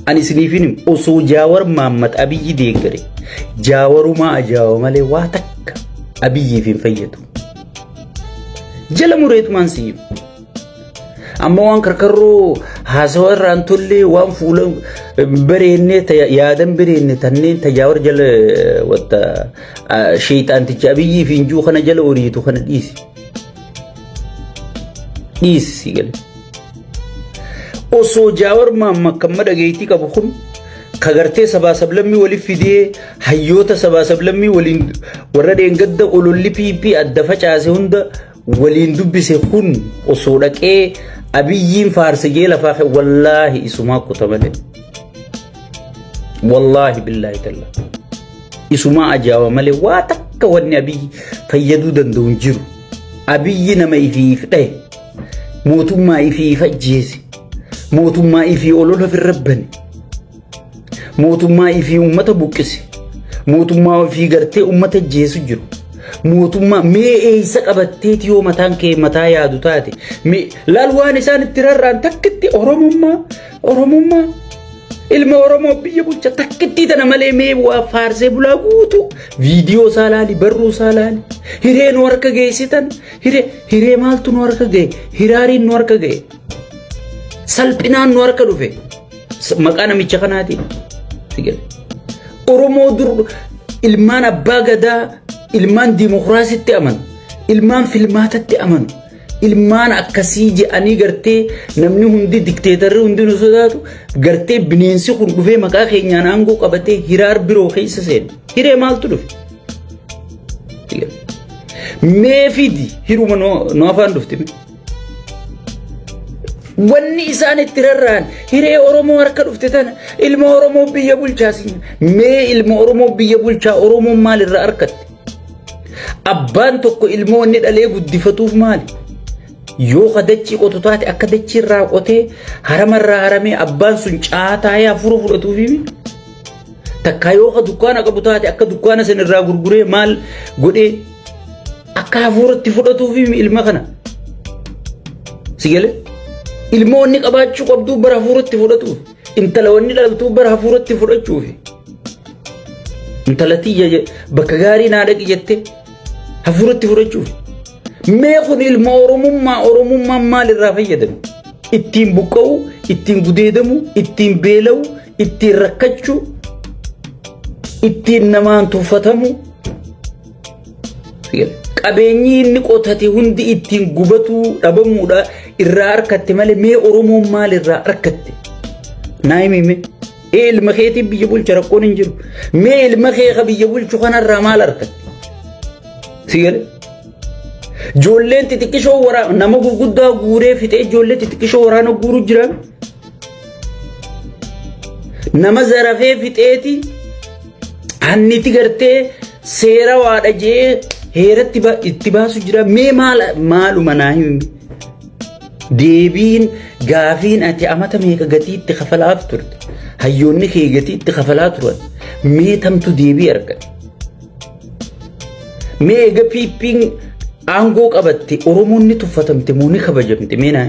ani isiniif hin osoo Jaawar Mahammad Abiyyi deeggare Jaawarumaa ajaawa malee waa takka Abiyyiif hin fayyadu. Jala mureetumaan siif. Amma waan karkarroo haasawa irraa hin tolle waan fuula bareenne yaadan bareenne tanneen tajaawar jala wata sheexaanticha Abiyyiif hin jiru kana jala horiitu kana dhiisi. Dhiisi si gale. Osoo Jaawar Mahammad kan madhageetii qabu kun kagartee sabaa sablammii waliif fidee hayyoota sabaa sablammii waliin warra dheengadda ololli PP adda facaase hunda waliin dubbise kun osoo dhaqee Abiyyiin faarse jee lafaa wallaahi isumaa kuta malee. Wallaahi billaahi tallaa. Isumaa ajaawa malee waa takka wanni Abiyyi fayyaduu danda'u hin jiru. Abiyyi nama ifiif dhahe mootummaa ifiif ajjeese mootummaa ifii olola ofirra bane mootummaa ifii uummata buqqise mootummaa ifii gartee uummata ajjeesu jiru. Mootummaa mee eessa qabatteeti yoo mataan kee mataa yaadu taate mee laal waan isaan itti rarra'an takkitti Oromummaa Oromummaa ilma Oromoo biyya bulcha takkitti tana malee mee waa faarsee bulaa guutuu viidiyoo isaa laali barruu isaa laali hiree nu harka geessitan hiree hiree maaltu nu harka ga'e hiraariin nu harka ga'e salphinaan nu harka dhufe maqaa namicha kanaatiin Oromoo dur ilmaan abbaa gadaa ilmaan diimokiraasiitti amanu ilmaan filmaatatti amanu ilmaan akkasii je'anii gartee namni hundi dikteetarri hundi nu sodaatu gartee bineensi kun dhufee maqaa keenyaan aangoo qabatee hiraar biroo keessa seene hiree maaltu dhufe? Mee fidi hiruma nu afaan dhufte. Wanni isaan itti rarra'an hiree Oromoo harka dhufte tana ilma Oromoo biyya bulchaa mee ilma Oromoo biyya bulchaa Oromoon maalirraa harkatte? Abbaan tokko ilmoo inni dhalee guddifatuuf maali? Yoo ka dachii qotu taate akka dachii irraa qotee haramarraa haramee abbaan sun caataayee hafuura fudhatuufi takka yoo ka dukkaana qabu taate akka dukkaana san irraa gurguree maal godhee akka hafuuratti fudhatuufi ilma kana. Si galee? Ilmoo inni qabaachuu qabduu bara hafuuratti fudhatuuf intala wanni dhaltuu bara hafuuratti fudhachuufi. Intala tiyya bakka gaarii naa dhaqi jettee hafuuratti fudhachuuf. Mee kun ilma Oromummaa Oromummaan maalirraa fayyadame? Ittiin buqqa'u, ittiin gudeedamu, ittiin beela'u, ittiin rakkachuu, ittiin namaan tuffatamu. Qabeenyi inni qotate hundi ittiin gubatuu dhabamuudha irraa harkatte malee mee Oromoon maal irraa harkatte? Naa himi. Ee ilma keetiin biyya bulcha rakkoon hin jiru. Mee ilma kee ka biyya bulchu kanarraa maal harkatte? Si galee? Ijoolleen xixiqqishoo waraana nama gurguddaa guuree fixee ijoollee xixiqqishoo waraana guuru jira. Nama zarafee fixeeti hanniti gartee seera waadha jee heeratti itti baasu jira. Mee maaluma naa himi. Deebiin gaafiin ati amata meeqa gatii itti kafalaaf turte. Hayyoonni kee gatii itti kafalaa turan. Mee tamtu deebii argate. Mee eega PP'n aangoo qabatte Oromoon ni tuffatamte moo ni kabajamte mee naa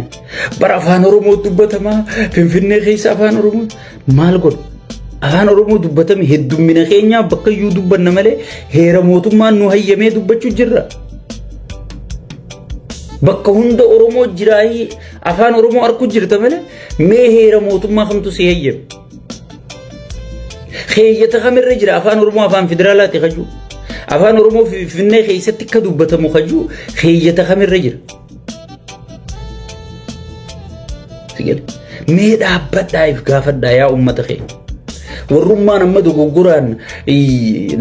bara afaan Oromoo dubbatamaa Finfinnee keessa afaan Oromoo maal godhu afaan Oromoo dubbatame heddummina keenyaaf bakka iyyuu dubbanna malee heera mootummaan nu hayyamee dubbachuu jirra. Bakka hunda Oromoo jiraayii afaan Oromoo arguu jirta malee mee heera mootummaa kamtu si hayyame. Keeyyata kamirra jira afaan Oromoo afaan federaalaati kajuu. Afaan Oromoo Finfinnee keessatti akka dubbatamu kajuu keeyyata kamirra jira. Mee dhaabbadhaa if gaafadhaa yaa uummata keenya. Warrummaan amma dogoggoraan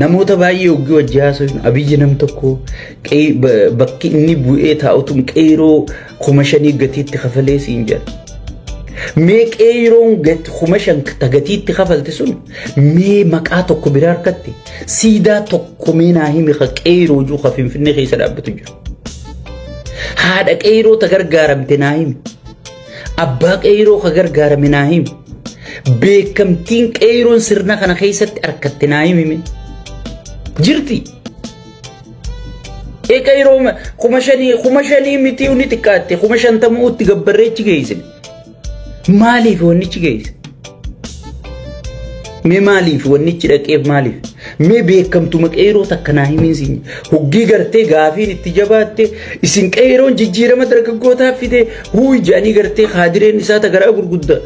namoota baay'ee hoggii wajji haasofnu Abiyyi nam tokko bakki inni bu'ee taa'utu qeeroo 5,000 gatiitti kafalee siin jedha. Mee qeeroon 5,000 gatiitti kafalte sun mee maqaa tokko biraa harkatte siidaa tokko mee naa himi ka qeeroo jiru ka Finfinnee keessa dhaabbatu jiru. Haadha qeeroo ta gargaaramte naa himi. Abbaa qeeroo ka gargaarame naa himi. Beekamtiin qeeroon sirna kana keessatti harkatte naa himi. Jirti. Ee qeeroo 5,000 miti inni xiqqaatte 50,000 itti gabbarreechi geessine. Maaliif wannichi geesse? Mee maaliif wannichi dhaqeef maaliif? Mee beekamtuma qeeroo takka naa himiin siin hoggii gartee gaafiin itti jabaatte isin qeeroon jijjiirama dargaggootaaf fide huuy jedhanii gartee kaadireen isaa tagaraa gurguddaa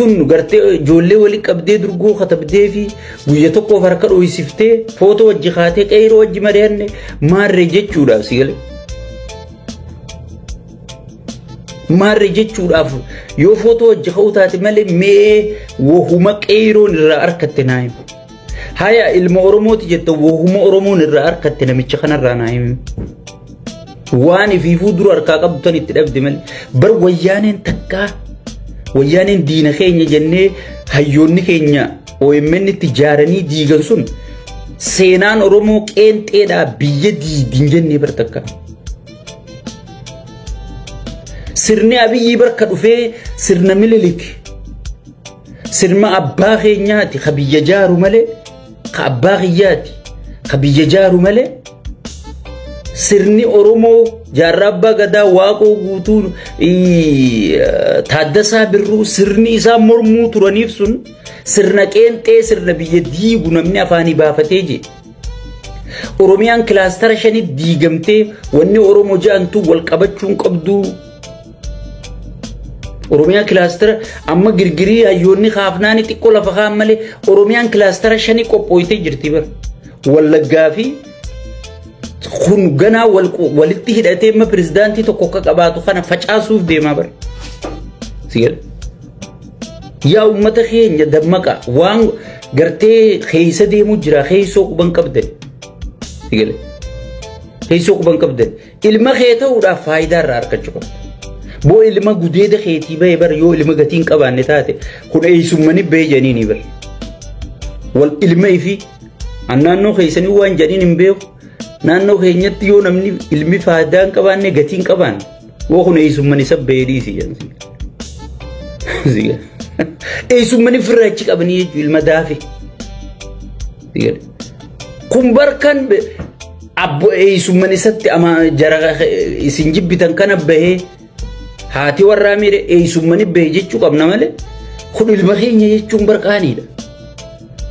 tun gartee ijoollee walitti qabdee durgoo katabdee fi guyya tokkoof harka dho'isiftee footoo wajji kaatee qeeroo wajji mari'anne maarree jechuudhaaf si galee. Maarree jechuudhaaf yoo footoo wajji ka'uu taate malee mee wahuma qeeroon irraa harkatte naa himi. Haya ilma Oromooti jetta wahuma Oromoon irraa harkatte namicha kanarraa naa himi. Waan ifiifuu dura harkaa qabdu tan itti dhabde malee bar wayyaaneen takkaa wayyaaneen diina keenya jennee hayyoonni keenya OMN itti ijaaranii diigan sun seenaan Oromoo qeenxeedhaa biyya diidin jennee bar takkaa. Sirni Abiyyi barka dhufee sirna Minilik sirna abbaa keenyaati ka biyya jaaru malee ka abbaa kiyyaati ka biyya jaaru malee sirni Oromoo jaarraa abbaa gadaa Waaqoo guutuu Taaddasaa Birruu sirni isaa mormuu turaniif sun sirna qeenxee sirna biyya diigu namni afaanii baafatee jee. Oromiyaan kilaastara 5 diigamtee wanni Oromoo ja'antu wal qabachuun qabdu. Oromiyaan kilaastara amma girgirii hayyoonni kaafnaani xiqqoo lafa kaan malee Oromiyaan kilaastara 5 qophooytee jirti bara. Wallaggaa fi kun ganaa walitti hidhatee amma pirezidaantii tokko akka qabaatu kana facaasuuf deemaa bara. Yaa uummata keenya dammaqa waan gartee keessa deemu jira keessoo quban qabdan. Keessoo quban qabdan. Ilma kee ta'uudhaaf faayidaa irraa argachuu qabda. Boo ilma gudeeda keetii bahee bara yoo ilma gatiin qabaanne taate kun eessummani bahee janiini bara. Wal ilma ifi naannoo keessanii waan janiin hin beeku. Naannoo keenyatti yoo namni ilmi faayidaa hin qabaanne gatiin qabaanne woo kun eessummani isa bahee dhiisi jansi. Eessummani firraachi qabanii jechuun ilma daafe. Kun barkan abbo eessumman isatti ama jara isin jibbitan kana bahee haati warraa miire eessummani bahee jechuu qabna malee kun ilma keenya jechuun barqaaniidha.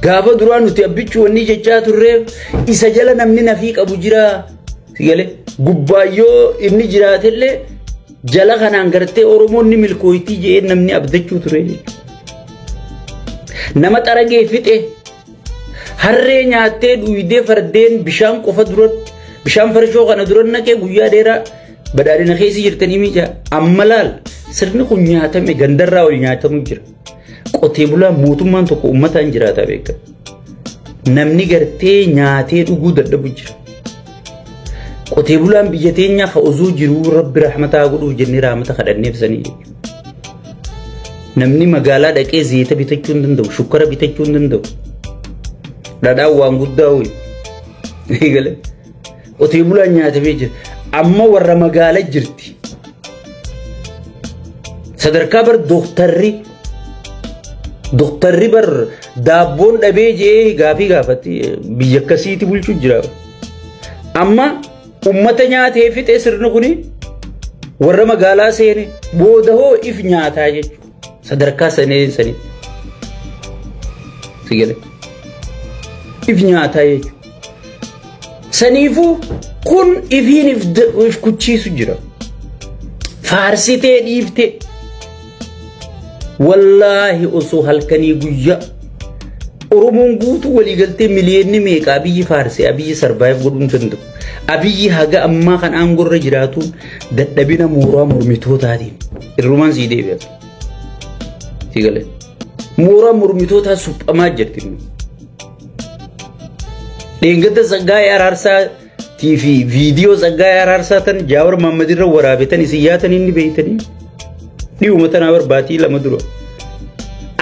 Gaafa duraa nuti abbichuu wanni jechaa turreef isa jala namni nafii qabu jira. Gubbaayyoo inni jiraatellee jala kanaan gartee Oromoon ni milkooytii jedhee namni abdachuu ture jechuudha. Nama xaragee fixe harree nyaattee dhuydee fardeen bishaan qofa duratti Bishaan farshoo kana dura naqee guyyaa dheeraa badhaadhina keessa jirtanii miija. Amma laal sirni kun nyaatame gandarraa ol nyaatamu jira. Qotee bulaa mootummaan tokko uummataan jiraata beeka. Namni gartee nyaatee dhuguu dadhabu jira. Qotee bulaan biyya teenyaa ka osoo jiruu rabbi rahmataa godhuuf jennee rahmata kadhanneef sanii jechuudha. Namni magaalaa dhaqee zayita bitachuu hin danda'u, shukkara bitachuu hin danda'u. Dhadhaan waan guddaa ho'i. Qotee bulaan nyaatamee jira. Amma warra magaalaa jirti. Sadarkaa bar dooktarri bar daabboon dhabee jee gaafii gaafatti biyya akkasiitti bulchuu jira. Amma ummata nyaatee fixee sirni kuni warra magaalaa seene booda hoo if nyaataa jechuudha. Sadarkaa saneen sanitti. Sigale. If nyaataa jechuudha. Saniifuu kun ifiin if kuchiisu jira. Faarsitee dhiiftee. Wallaahi osoo halkanii guyyaa Oromoon guutuu waliigaltee miliyoonni meeqa Abiyyi faarsee Abiyyi survive godhuu hin danda'u. Abiyyi haga ammaa kan aangorra jiraatuun dadhabina mooraa mormitootaatiin irrumaan sii deebi'a. Sigale. Mooraa mormitootaa suphamaa jirti. Dheengadda Tsaggaayee Araarsaa fi viidiyoo Tsaggaayee Araarsaa tan Jaawar Mahammad irra waraabetan isin yaatan inni beeytanii dhi'uma tanaa barbaatii lama dura.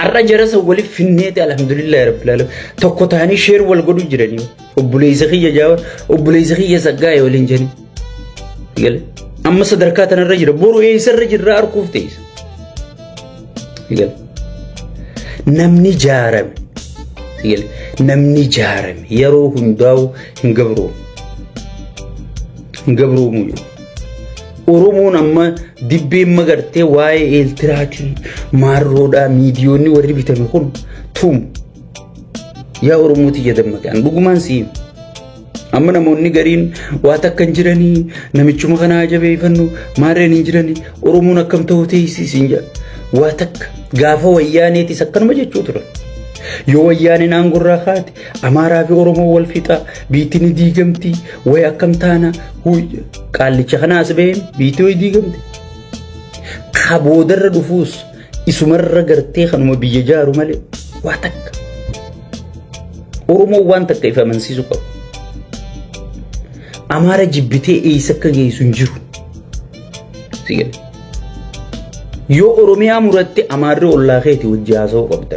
Har'a jarasa waliif finneeti alhamdulillahi rabbil alamin. Tokko ta'anii share wal godhu jiranii. Obboleessa kiyya Jaawar, obboleessa kiyya Tsaggaayee waliin jedhanii. Sigale. Amma sadarkaa tanarra jira. Boru eessarra jirra arguuf teessa. Sigale. Namni jaarame. Sigale. Namni jaarame yeroo hundaa'u hin gabroomu. Hin gabroomu. Oromoon amma dibbeen magartee waa'ee eeltiraatiin maarroodhaa miidiyoonni warri bitame kun tuum. Yaa Oromooti jedhamaqaan dhugumaan si'im. Amma namoonni gariin waa takka hin jiranii namichuma kanaa jabeeffannu maarreen hin jiranii Oromoon akkam ta'uu teessisiin jedha. Waa takka gaafa wayyaaneetis akkanuma jechuu turan. Yoo wayyaaneen aangorraa kaate Amaaraa fi Oromoo wal fixaa biitti ni diigamti wayi akkam taana qaallicha kana as baheen biitti wayi diigamti. Ka boodarra dhufuus isumarra gartee kanuma biyya jaaru malee waa takka. Oromoon waan takka if amansiisu qabu. Amaara jibbitee eessa akka geessu hin jiru. Yoo Oromiyaa muratte Amaarri ollaa keeti wajji haasa'uu qabda.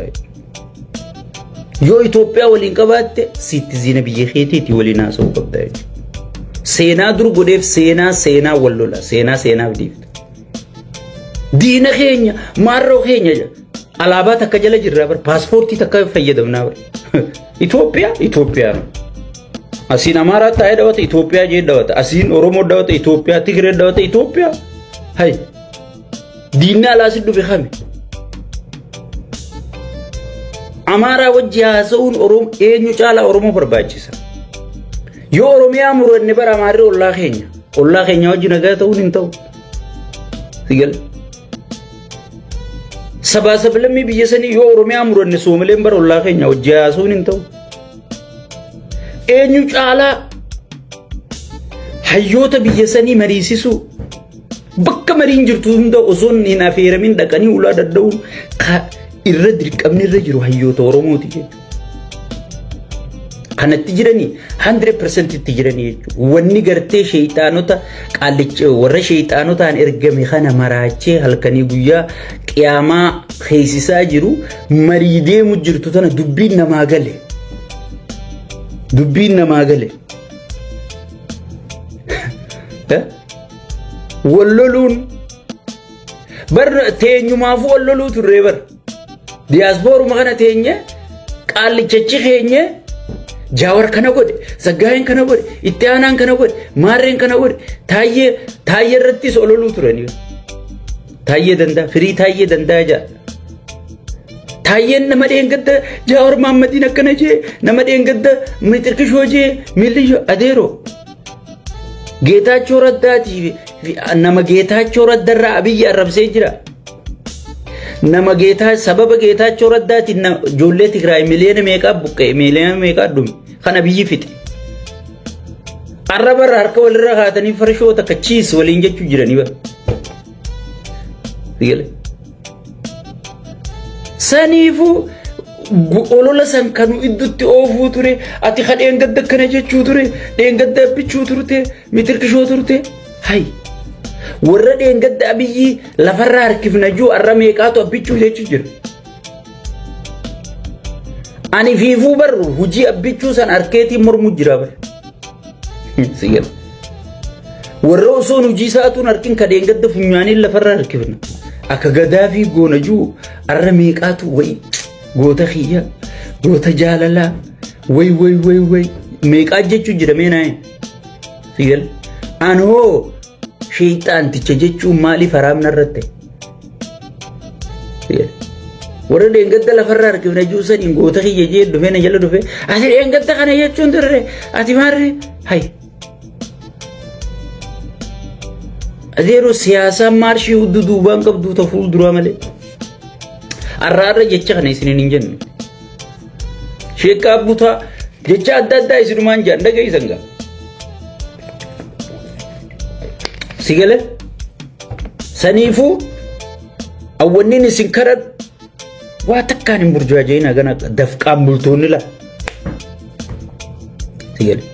Yoo Itoophiyaa waliin qabaatte sitti zina biyya keetiiti waliin haasa'uu qabda. Seenaa dur godheef seenaa seenaa wal lola seenaa seenaaf dhiifta. Diina keenya maarroo keenya alaabaa takka jala jirraa bar paaspoortii takka fayyadamnaa bar. Itoophiyaa Itoophiyaa. Asiin Amaaraa taa'ee dhawata Itoophiyaa jee dhawata. Asiin Oromoo dhawata Itoophiyaa Tigree dhawata Itoophiyaa. Hay. Diinni alaa si dhufe kami. Amaaraa wajji haasa'uun Oromoo eenyu caalaa Oromoo barbaachisa. Yoo Oromiyaa muranne bara Amaarri ollaa keenya. Ollaa keenya wajji nagaa ta'uun hin ta'u. Sigale. Sabaa sablammii biyya sanii yoo Oromiyaa muranne Soomaleen bara ollaa keenya wajji haasa'uun hin ta'u. Eenyu caalaa hayyoota biyya sanii mariisisuu bakka mariin jirtu hunda osoo hin affeeramin dhaqanii ulaa dadda'uun irra dirqamni irra jiru hayyoota Oromooti jechuudha. Kanatti jiranii 100% itti jiranii jechuudha. Wanni gartee sheeyxaanota qaallicha warra sheeyxaanotaan ergame kana maraachee halkanii guyyaa qiyaamaa heesisaa jiru marii deemu jirtu tana dubbiin namaa gale. Dubbiin namaa gale. Walloluun bar teenyumaafuu walloluu turree bar. Diyaaspooruma kana teenye qaallichachi keenye Jaawar kana godhe, Saggaayeen kana godhe, Itti aanaan kana godhe, Maarreen kana godhe, Taayyee Taayyee irrattis ololuu turanii. Taayyee danda'a, firii Taayyee danda'a jaa. Taayyeen nama dheengadda Jaawar Mahammadiin akkana jee, nama dheengadda Mixirkishoo jee, Miillishoo adeeroo. Geetaachoo Raddaatii nama Geetaachoo Raddarraa Abiyyi arrabsee jira. Nama Geetaa sababa Geetaachoo Raddaatiin ijoollee Tigraay miliyoona meeqaa buqqa'e miliyoona meeqaa dhume kan Abiyyi fixe. Arra barra harka walirra kaatanii farshoo takka chiis waliin jechuu jiranii bara. Saniifuu olola san kanu iddutti oofuu ture, ati ka dheengadda akkana jechuu ture, dheengadda abbichuu turte, mitirkishoo turte. Hay, warra dheengadda Abiyyi lafarraa harkifna juu arra meeqaatu abbichuu jechuu jira. Ani fiifuu barru hujii abbichuu san harkeetiin mormuu jira bara. Sigala. Warra osoon hojii isaatuun harkin ka dheengadda funyaaniin lafarraa harkifna. Akka Gadaafii goona juu arra meeqaatu wayi goota kiyya, goota jaalalaa, way way way way meeqaa jechuu jira mee naayee. Sigala. Anoo sheexaanticha jechuun maaliif haraamna irratti? Sigala. Warra dheengadda lafarraa harkifna juu saniin goota kiyya jee dhufee na jala dhufee ati dheengadda kana jechuun turre ati maarree hay. Ati yeroo siyaasaan maarshii hudduu duubaan qabdu ta fuulduraa malee. Arra arra jecha kana isiniin hin jenne. Sheekkaa butaa jecha adda addaa isinumaan jedhan dhageessan gaa. Si galee? Saniifuu awwanniin isin kadhadhu waa takkaan hin burjaaja'in hagana dafqaan bultoonni laa. Si galee?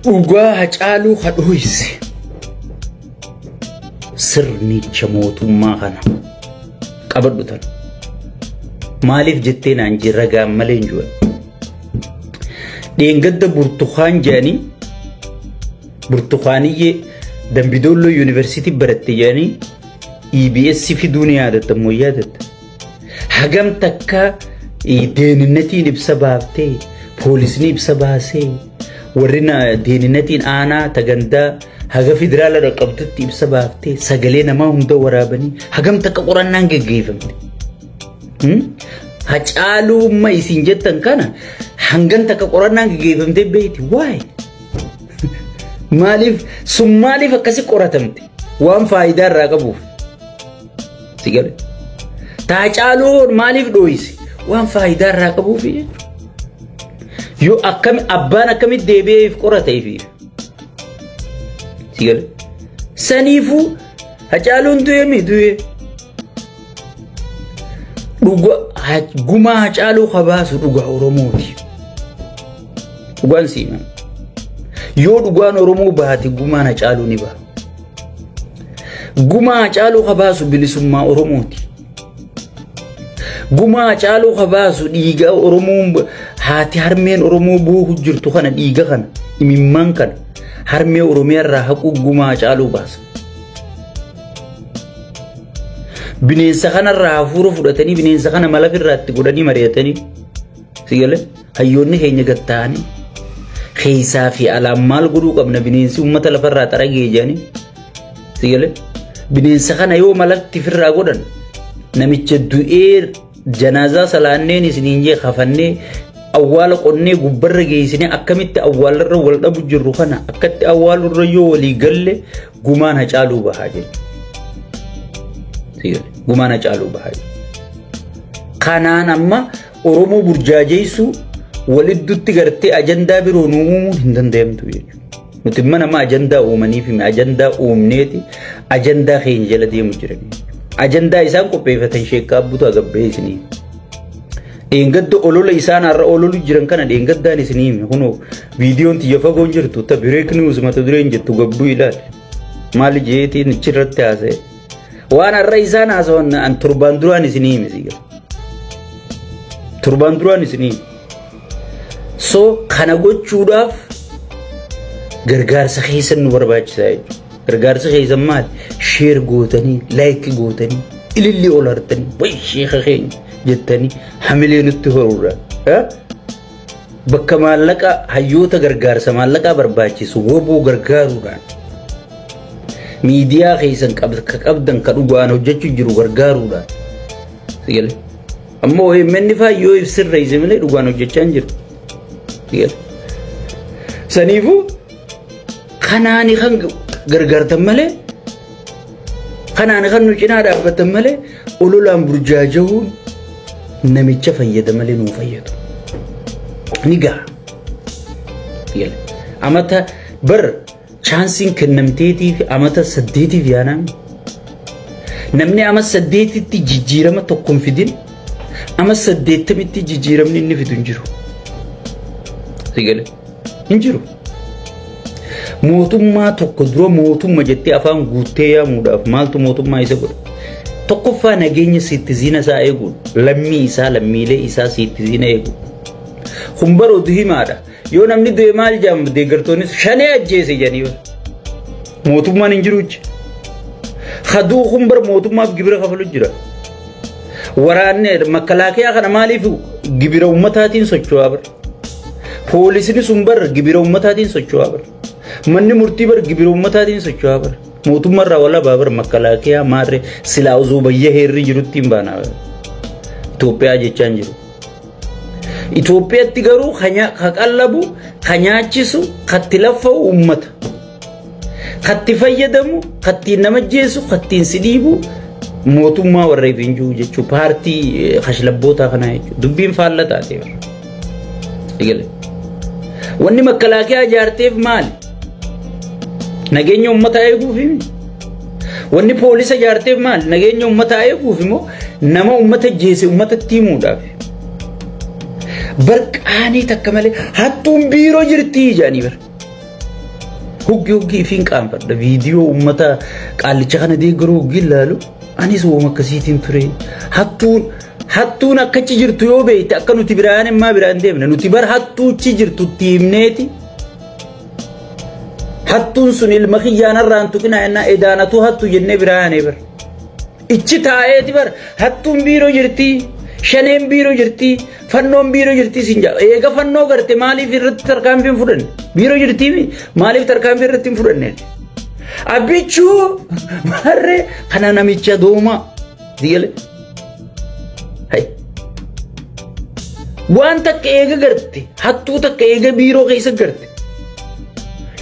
Dhugaa Hacaaluu ka dhoyse sirnicha mootummaa kana qabadhu tana. Maaliif jettee naan jee ragaan malee hin jiru. Dheengadda burtukaan jedhanii burtukaaniyyee Dambidolloo yuunivarsiitii baratte jedhanii EBS fiduu ni yaadatta moo yaadatta. Hagam takka deeninnatiin ibsa baaftee poolisni ibsa baasee warri deeninnatiin aanaa tagandaa haga federaala dhaqqabdutti ibsa baaftee sagalee namaa hunda waraabanii hagam takka qorannaan geggeeffamte. Hacaaluumma isin jettan kana hangan takka qorannaan geggeeffamtee beekti. Waay! Maaliif sun maaliif akkasi qoratamte? Waan faayidaa irraa qabuuf. Si gale. Taacaaluu maaliif dhooyise? Waan faayidaa irraa qabuuf jechuudha. Yoo akkami abbaan akkamitti deebi'ee if qorata ifiif. Si gale. Saniifuu Hacaaluun du'ee mi du'ee. Dhuga gumaa Hacaaluu kabaasu dhugaa Oromooti. Dhugaan siima. Yoo dhugaan Oromoo baate gumaan Hacaaluu ni baha. Gumaa Hacaaluu kabaasu bilisummaa Oromooti. Gumaa Hacaaluu kabaasu dhiiga Oromoon haati harmeen Oromoo boohu jirtu kana dhiiga kana imimmaan kana harmee Oromiyaa irraa haquu gumaa Hacaaluu baasa. Bineensa kanarraa hafuura fudhatanii bineensa kana mala irraa itti godhanii mari'atanii si galee hayyoonni keenya gad ta'anii keessaa fi alaan maal godhuu qabna bineensi uummata lafarraa xaragee jedhanii si galee bineensa kana yoo malatti ofirraa godhan namicha du'ee janaazaa salaanneen isiniin jee kafannee awwaala qonnee gubbarra geessinee akkamitti awwaalarra wal dhabu jirru kana akkatti awwaalurra yoo walii galle gumaan Hacaaluu bahaa jechuudha. Gumaan Hacaaluu bahaa jechuudha. Kanaan amma Oromoo burjaajeessuu waliddutti gartee ajandaa biroo nu uumuun hin danda'amtu jechuudha. Nuti immoo nama ajandaa uumaniif hime ajandaa uumneeti ajandaa keenya jala deemu jiran. Ajandaa isaan qopheeffatan sheekkaa butaa gabbee isinii. Dheengadda olola isaan har'a ololu jiran kana dheengaddaan isinii hime kunoo viidiyoon tiyya fagoon jirtu ta break news mata dureen jettu gabbuu ilaali. Maali jeetiin achirratti haasa'e. Waan har'a isaan haasawan an torbaan duraan isinii hime siga. Torbaan duraan isinii hime. So kana gochuudhaaf gargaarsa keessan nu barbaachisaa jechuudha. Gargaarsa keessan maali? Share gootanii, like gootanii, ililli ol hartanii, way sheeka keenya jettanii hamilee nutti horuudha. Bakka maallaqa hayyoota gargaarsa maallaqaa barbaachisu woboo gargaaruudhaan miidiyaa keessan ka qabdan ka dhugaan hojjechuu jiru gargaaruudhaan. Sigale. Ammoo OMN faa yoo sirreesse malee dhugaan hojjechaa hin jiru. Sigale. Saniifuu kanaani kan gargaartan malee kanaani kan nu cinaa dhaabbatan malee ololaan burjaajahuun namicha fayyada malee nuu fayyadu. Ni gaha. Amata bar chaansiin kennamteetiif amata 8tiif yaanaan namni ama 8tti jijjiirama tokko hin fidin ama 80tti jijjiiramni inni fidu hin jiru. Sigale hin jiru. Mootummaa tokko dura mootummaa jettee afaan guuttee yaamuudhaaf maaltu mootummaa isa godha? Tokkoffaa nageenya siittiziina isaa eeguudha. Lammii isaa lammiilee isaa siittiziina eeguudha. Kun bara oduu himaadha. Yoo namni du'e maal jedhamu deeggartoonnis shanee ajjeese jedhanii bara. Mootummaan hin jiru jechuudha. Haduu kun bara mootummaaf gibira kafalu jira. Waraanni makalaakiyaa kana maaliif gibira uummataatiin socho'aa bara? Poolisni sun bara gibira uummataatiin socho'aa bara. Manni murtii bara gibira uummataatiin socho'aa bara. Mootummaarraa walabaa bara makalaakiyaa maarree silaa osoo bayya heerri jirutti hin baanaa bara. Itoophiyaa jechaan jiru. Itoophiyaatti garuu ka qallabu, ka nyaachisu, katti laffa'u uummata. Katti fayyadamu, kattiin nama jeessu, kattiin si dhiibu mootummaa warra hin jiru jechuudha. Paartii kashlabbootaa kanaa jechuudha. Dubbiin faalla taatee bara. Eegale. Wanni makalaakiyaa ijaarteef maali? Nageenya uummataa eeguuf himi. Wanni poolisa ijaarteef maali? Nageenya uummataa eeguuf immoo nama uummata jeese uummatatti himuudhaaf. Barqaanii takka malee hattuun biiroo jirti jedhanii bara. Hoggi hoggi ifiin qaanfadha. Viidiyoo uummata qaallicha kana deeggaruu hoggi ilaalu anis wooma akkasiitiin ture. Hattuun akkachi jirtu yoo beekte akka nuti biraan immaa biraan deemne nuti bar hattuuchi jirtu itti himneeti. Hattuun sun ilma kiyyaanarraan tuqinaa ennaa edaanatu hattu jennee biraan bar. Ichi taa'eeti bar hattuun biiroo jirti. Shaneen biiroo jirti, fannoon biiroo jirti siin jedha. Eega fannoo garte maaliif irratti tarkaanfii hin fudhanne? Biiroo jirti maaliif tarkaanfii irratti hin fudhanne? Abbichuu marree kana namicha doomaa. Sigale. Hai. Waan takka eega garte, hattuu takka eega biiroo keessa garte.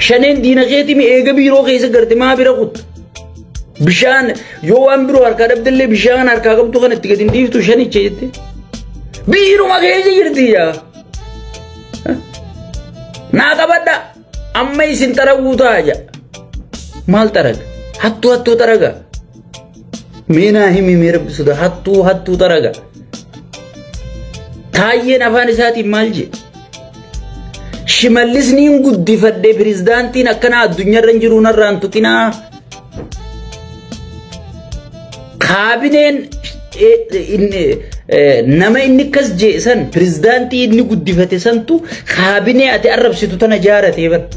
Shaneen diina keetii eega biiroo keessa garte maa bira kutta? Bishaan yoo waan biroo harkaa dhabdellee bishaan harkaa qabdu kan itti gadi hin dhiiftu shanicha jette. Biiruma keessa jirti yaa. Naa qabadha. Amma isin xaraguu ta'a jedha. Maal xaraga? Hattuu hattuu xaraga. Mee naa himi mee rabbi sodaa hattuu hattuu xaraga. Taayyeen afaan isaatiin maal jedhe? Shimallisniin guddifadhee pirezidaantiin akkanaa addunyaarra hin jiru narraan tuqinaa. Kaabineen nama inni akkas jee san pirezidaantii inni guddifate santu kaabinee ati arrabsitu tana jaaratee bara.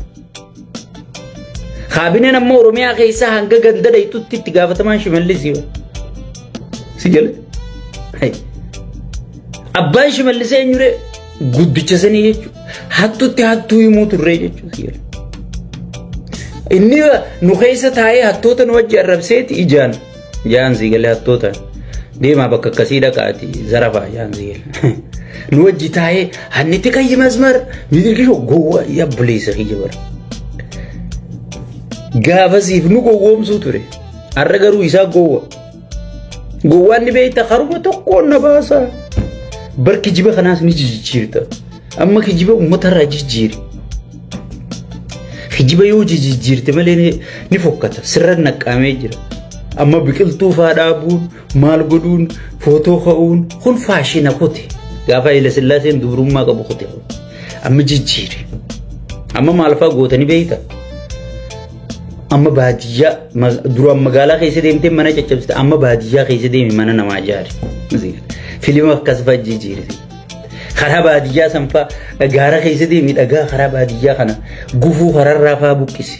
Kaabineen amma Oromiyaa keessaa hanga ganda dhayxutti itti gaafatamaan Shimallis bara. Si jala? Abbaan Shimallis eenyuree guddicha sanii jechuudha. Hattutti hattuu himuu turree jechuudha. Si jala? Inni nu keessa taa'ee hattoota nu wajji arrabseeti ijaan. Jaan si galee hattoota deemaa bakka akkasii dhaqaati zarafaa jaan si galee. Nu wajji taa'ee hanniti qayyi masmar midirgishoo gowwaa yabbuleessa kiyya bara. Gaafasiif nu gowwoomsuu ture. Har'a garuu isaa gowwa. Gowwaan ni beekta karuma tokkoon na baasa. Bar kijiba kanaas ni jijjiirta. Amma kijiba uummatarraa jijjiiri. Kijiba yoo jijjiirte malee ni fokkata. Sirra naqqamee jira. Amma biqiltuu faa dhaabuun maal godhuun footoo ka'uun kun faashina kote. Gaafa Haile Sillaaseen dubrummaa qabu kote. Amma jijjiiri. Amma maal faa gootanii beekta? Amma baadiyyaa duraan magaalaa keessa deemtee mana caccabsite amma baadiyyaa keessa deemi mana namaa ijaari. Filima akkas faa jijjiiri. Karaa baadiyyaa san faa gaara keessa deemi dhagaa karaa baadiyyaa kana gufuu kararraa faa buqqisi.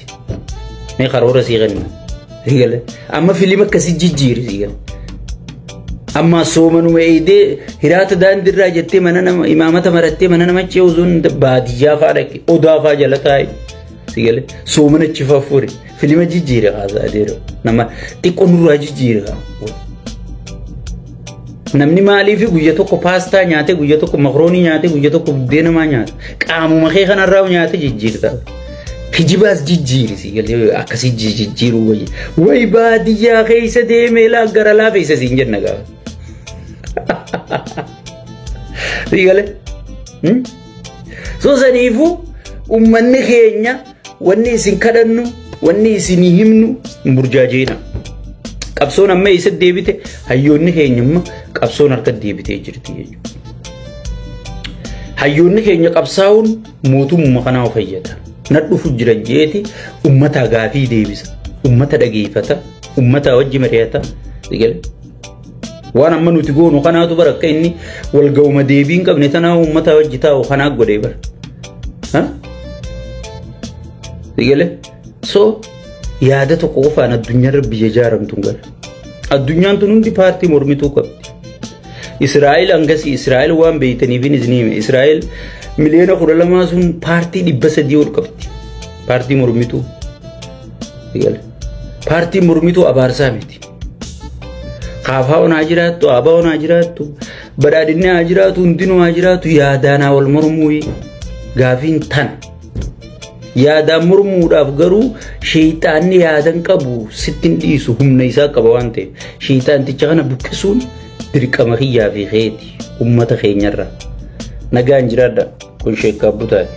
Mee karoora sii kenna. Sigale. Amma filima akkasii jijjiiri sigale. Amma soomanuma eedee hiraata daandiirraa jettee mana nama imaamata marattee mana nama ce'u sun baadiyyaa faa dhaqe odaa faa jala taa'e. Sigale. Soomana achi faa fure. Filima jijjiire haasaa adeero. Nama xiqqoo nurraa jijjiire. Namni maaliif guyya tokko paastaa nyaate guyya tokko makroonii nyaate guyya tokko buddeena maa nyaata. Qaamuma kee kanarraa nyaate jijjiirta. Kijibaas jijjiiri si galee akkasii jijjiiruu wayya. Wayi baadiyyaa keessa deemee laa gara laafeessa siin jenna gaafa. Si galee. So saniifuu Ummanni keenya wanni isin kadhannu, wanni isinii himnu, hin burjaajeena. Qabsoon amma eessa deebite? Hayyoonni keenya amma qabsoon harka deebitee jirti jechuudha. Hayyoonni keenya qabsaa'uun mootummaa kanaa fayyada. Na dhufu jira jeeti ummata gaafii deebisa. Ummata dhageeffata. Ummata wajji mari'ata. Waan amma nuti goonu kanaatu bara akka inni wal ga'uma deebii hin qabne tanaa ummata wajji taa'u kanaa godhee bara. Sigale? So yaada tokko qofaan addunyaarra biyya ijaaramtu gara. Addunyaan tun hundi paartii mormituu qabdi. Israa'el hangasii, Israa'el waan beeytaniif isin hime. Israa'el 12 miliyoona sun paartii 300 ol qabdi. Paartii mormituu. Sigale? Paartii mormituu abaarsaa miti. Kaafaa'oon haa jiraattu, ABO'n haa jiraattu, badhaadhinni haa jiraatu, hundinuu haa jiraatu, yaadaan haa wal mormuu gaafiin tan. Yaadaan mormuudhaaf garuu sheeyxaanni yaadan qabu sitti hin dhiisu, humna isaa qaba waan ta'eef. Sheeyxaanticha kana buqqisuun dirqama kiyyaa fi keeti uummata keenyarra. Nagaan jiraadha, kun sheekkaa butaati.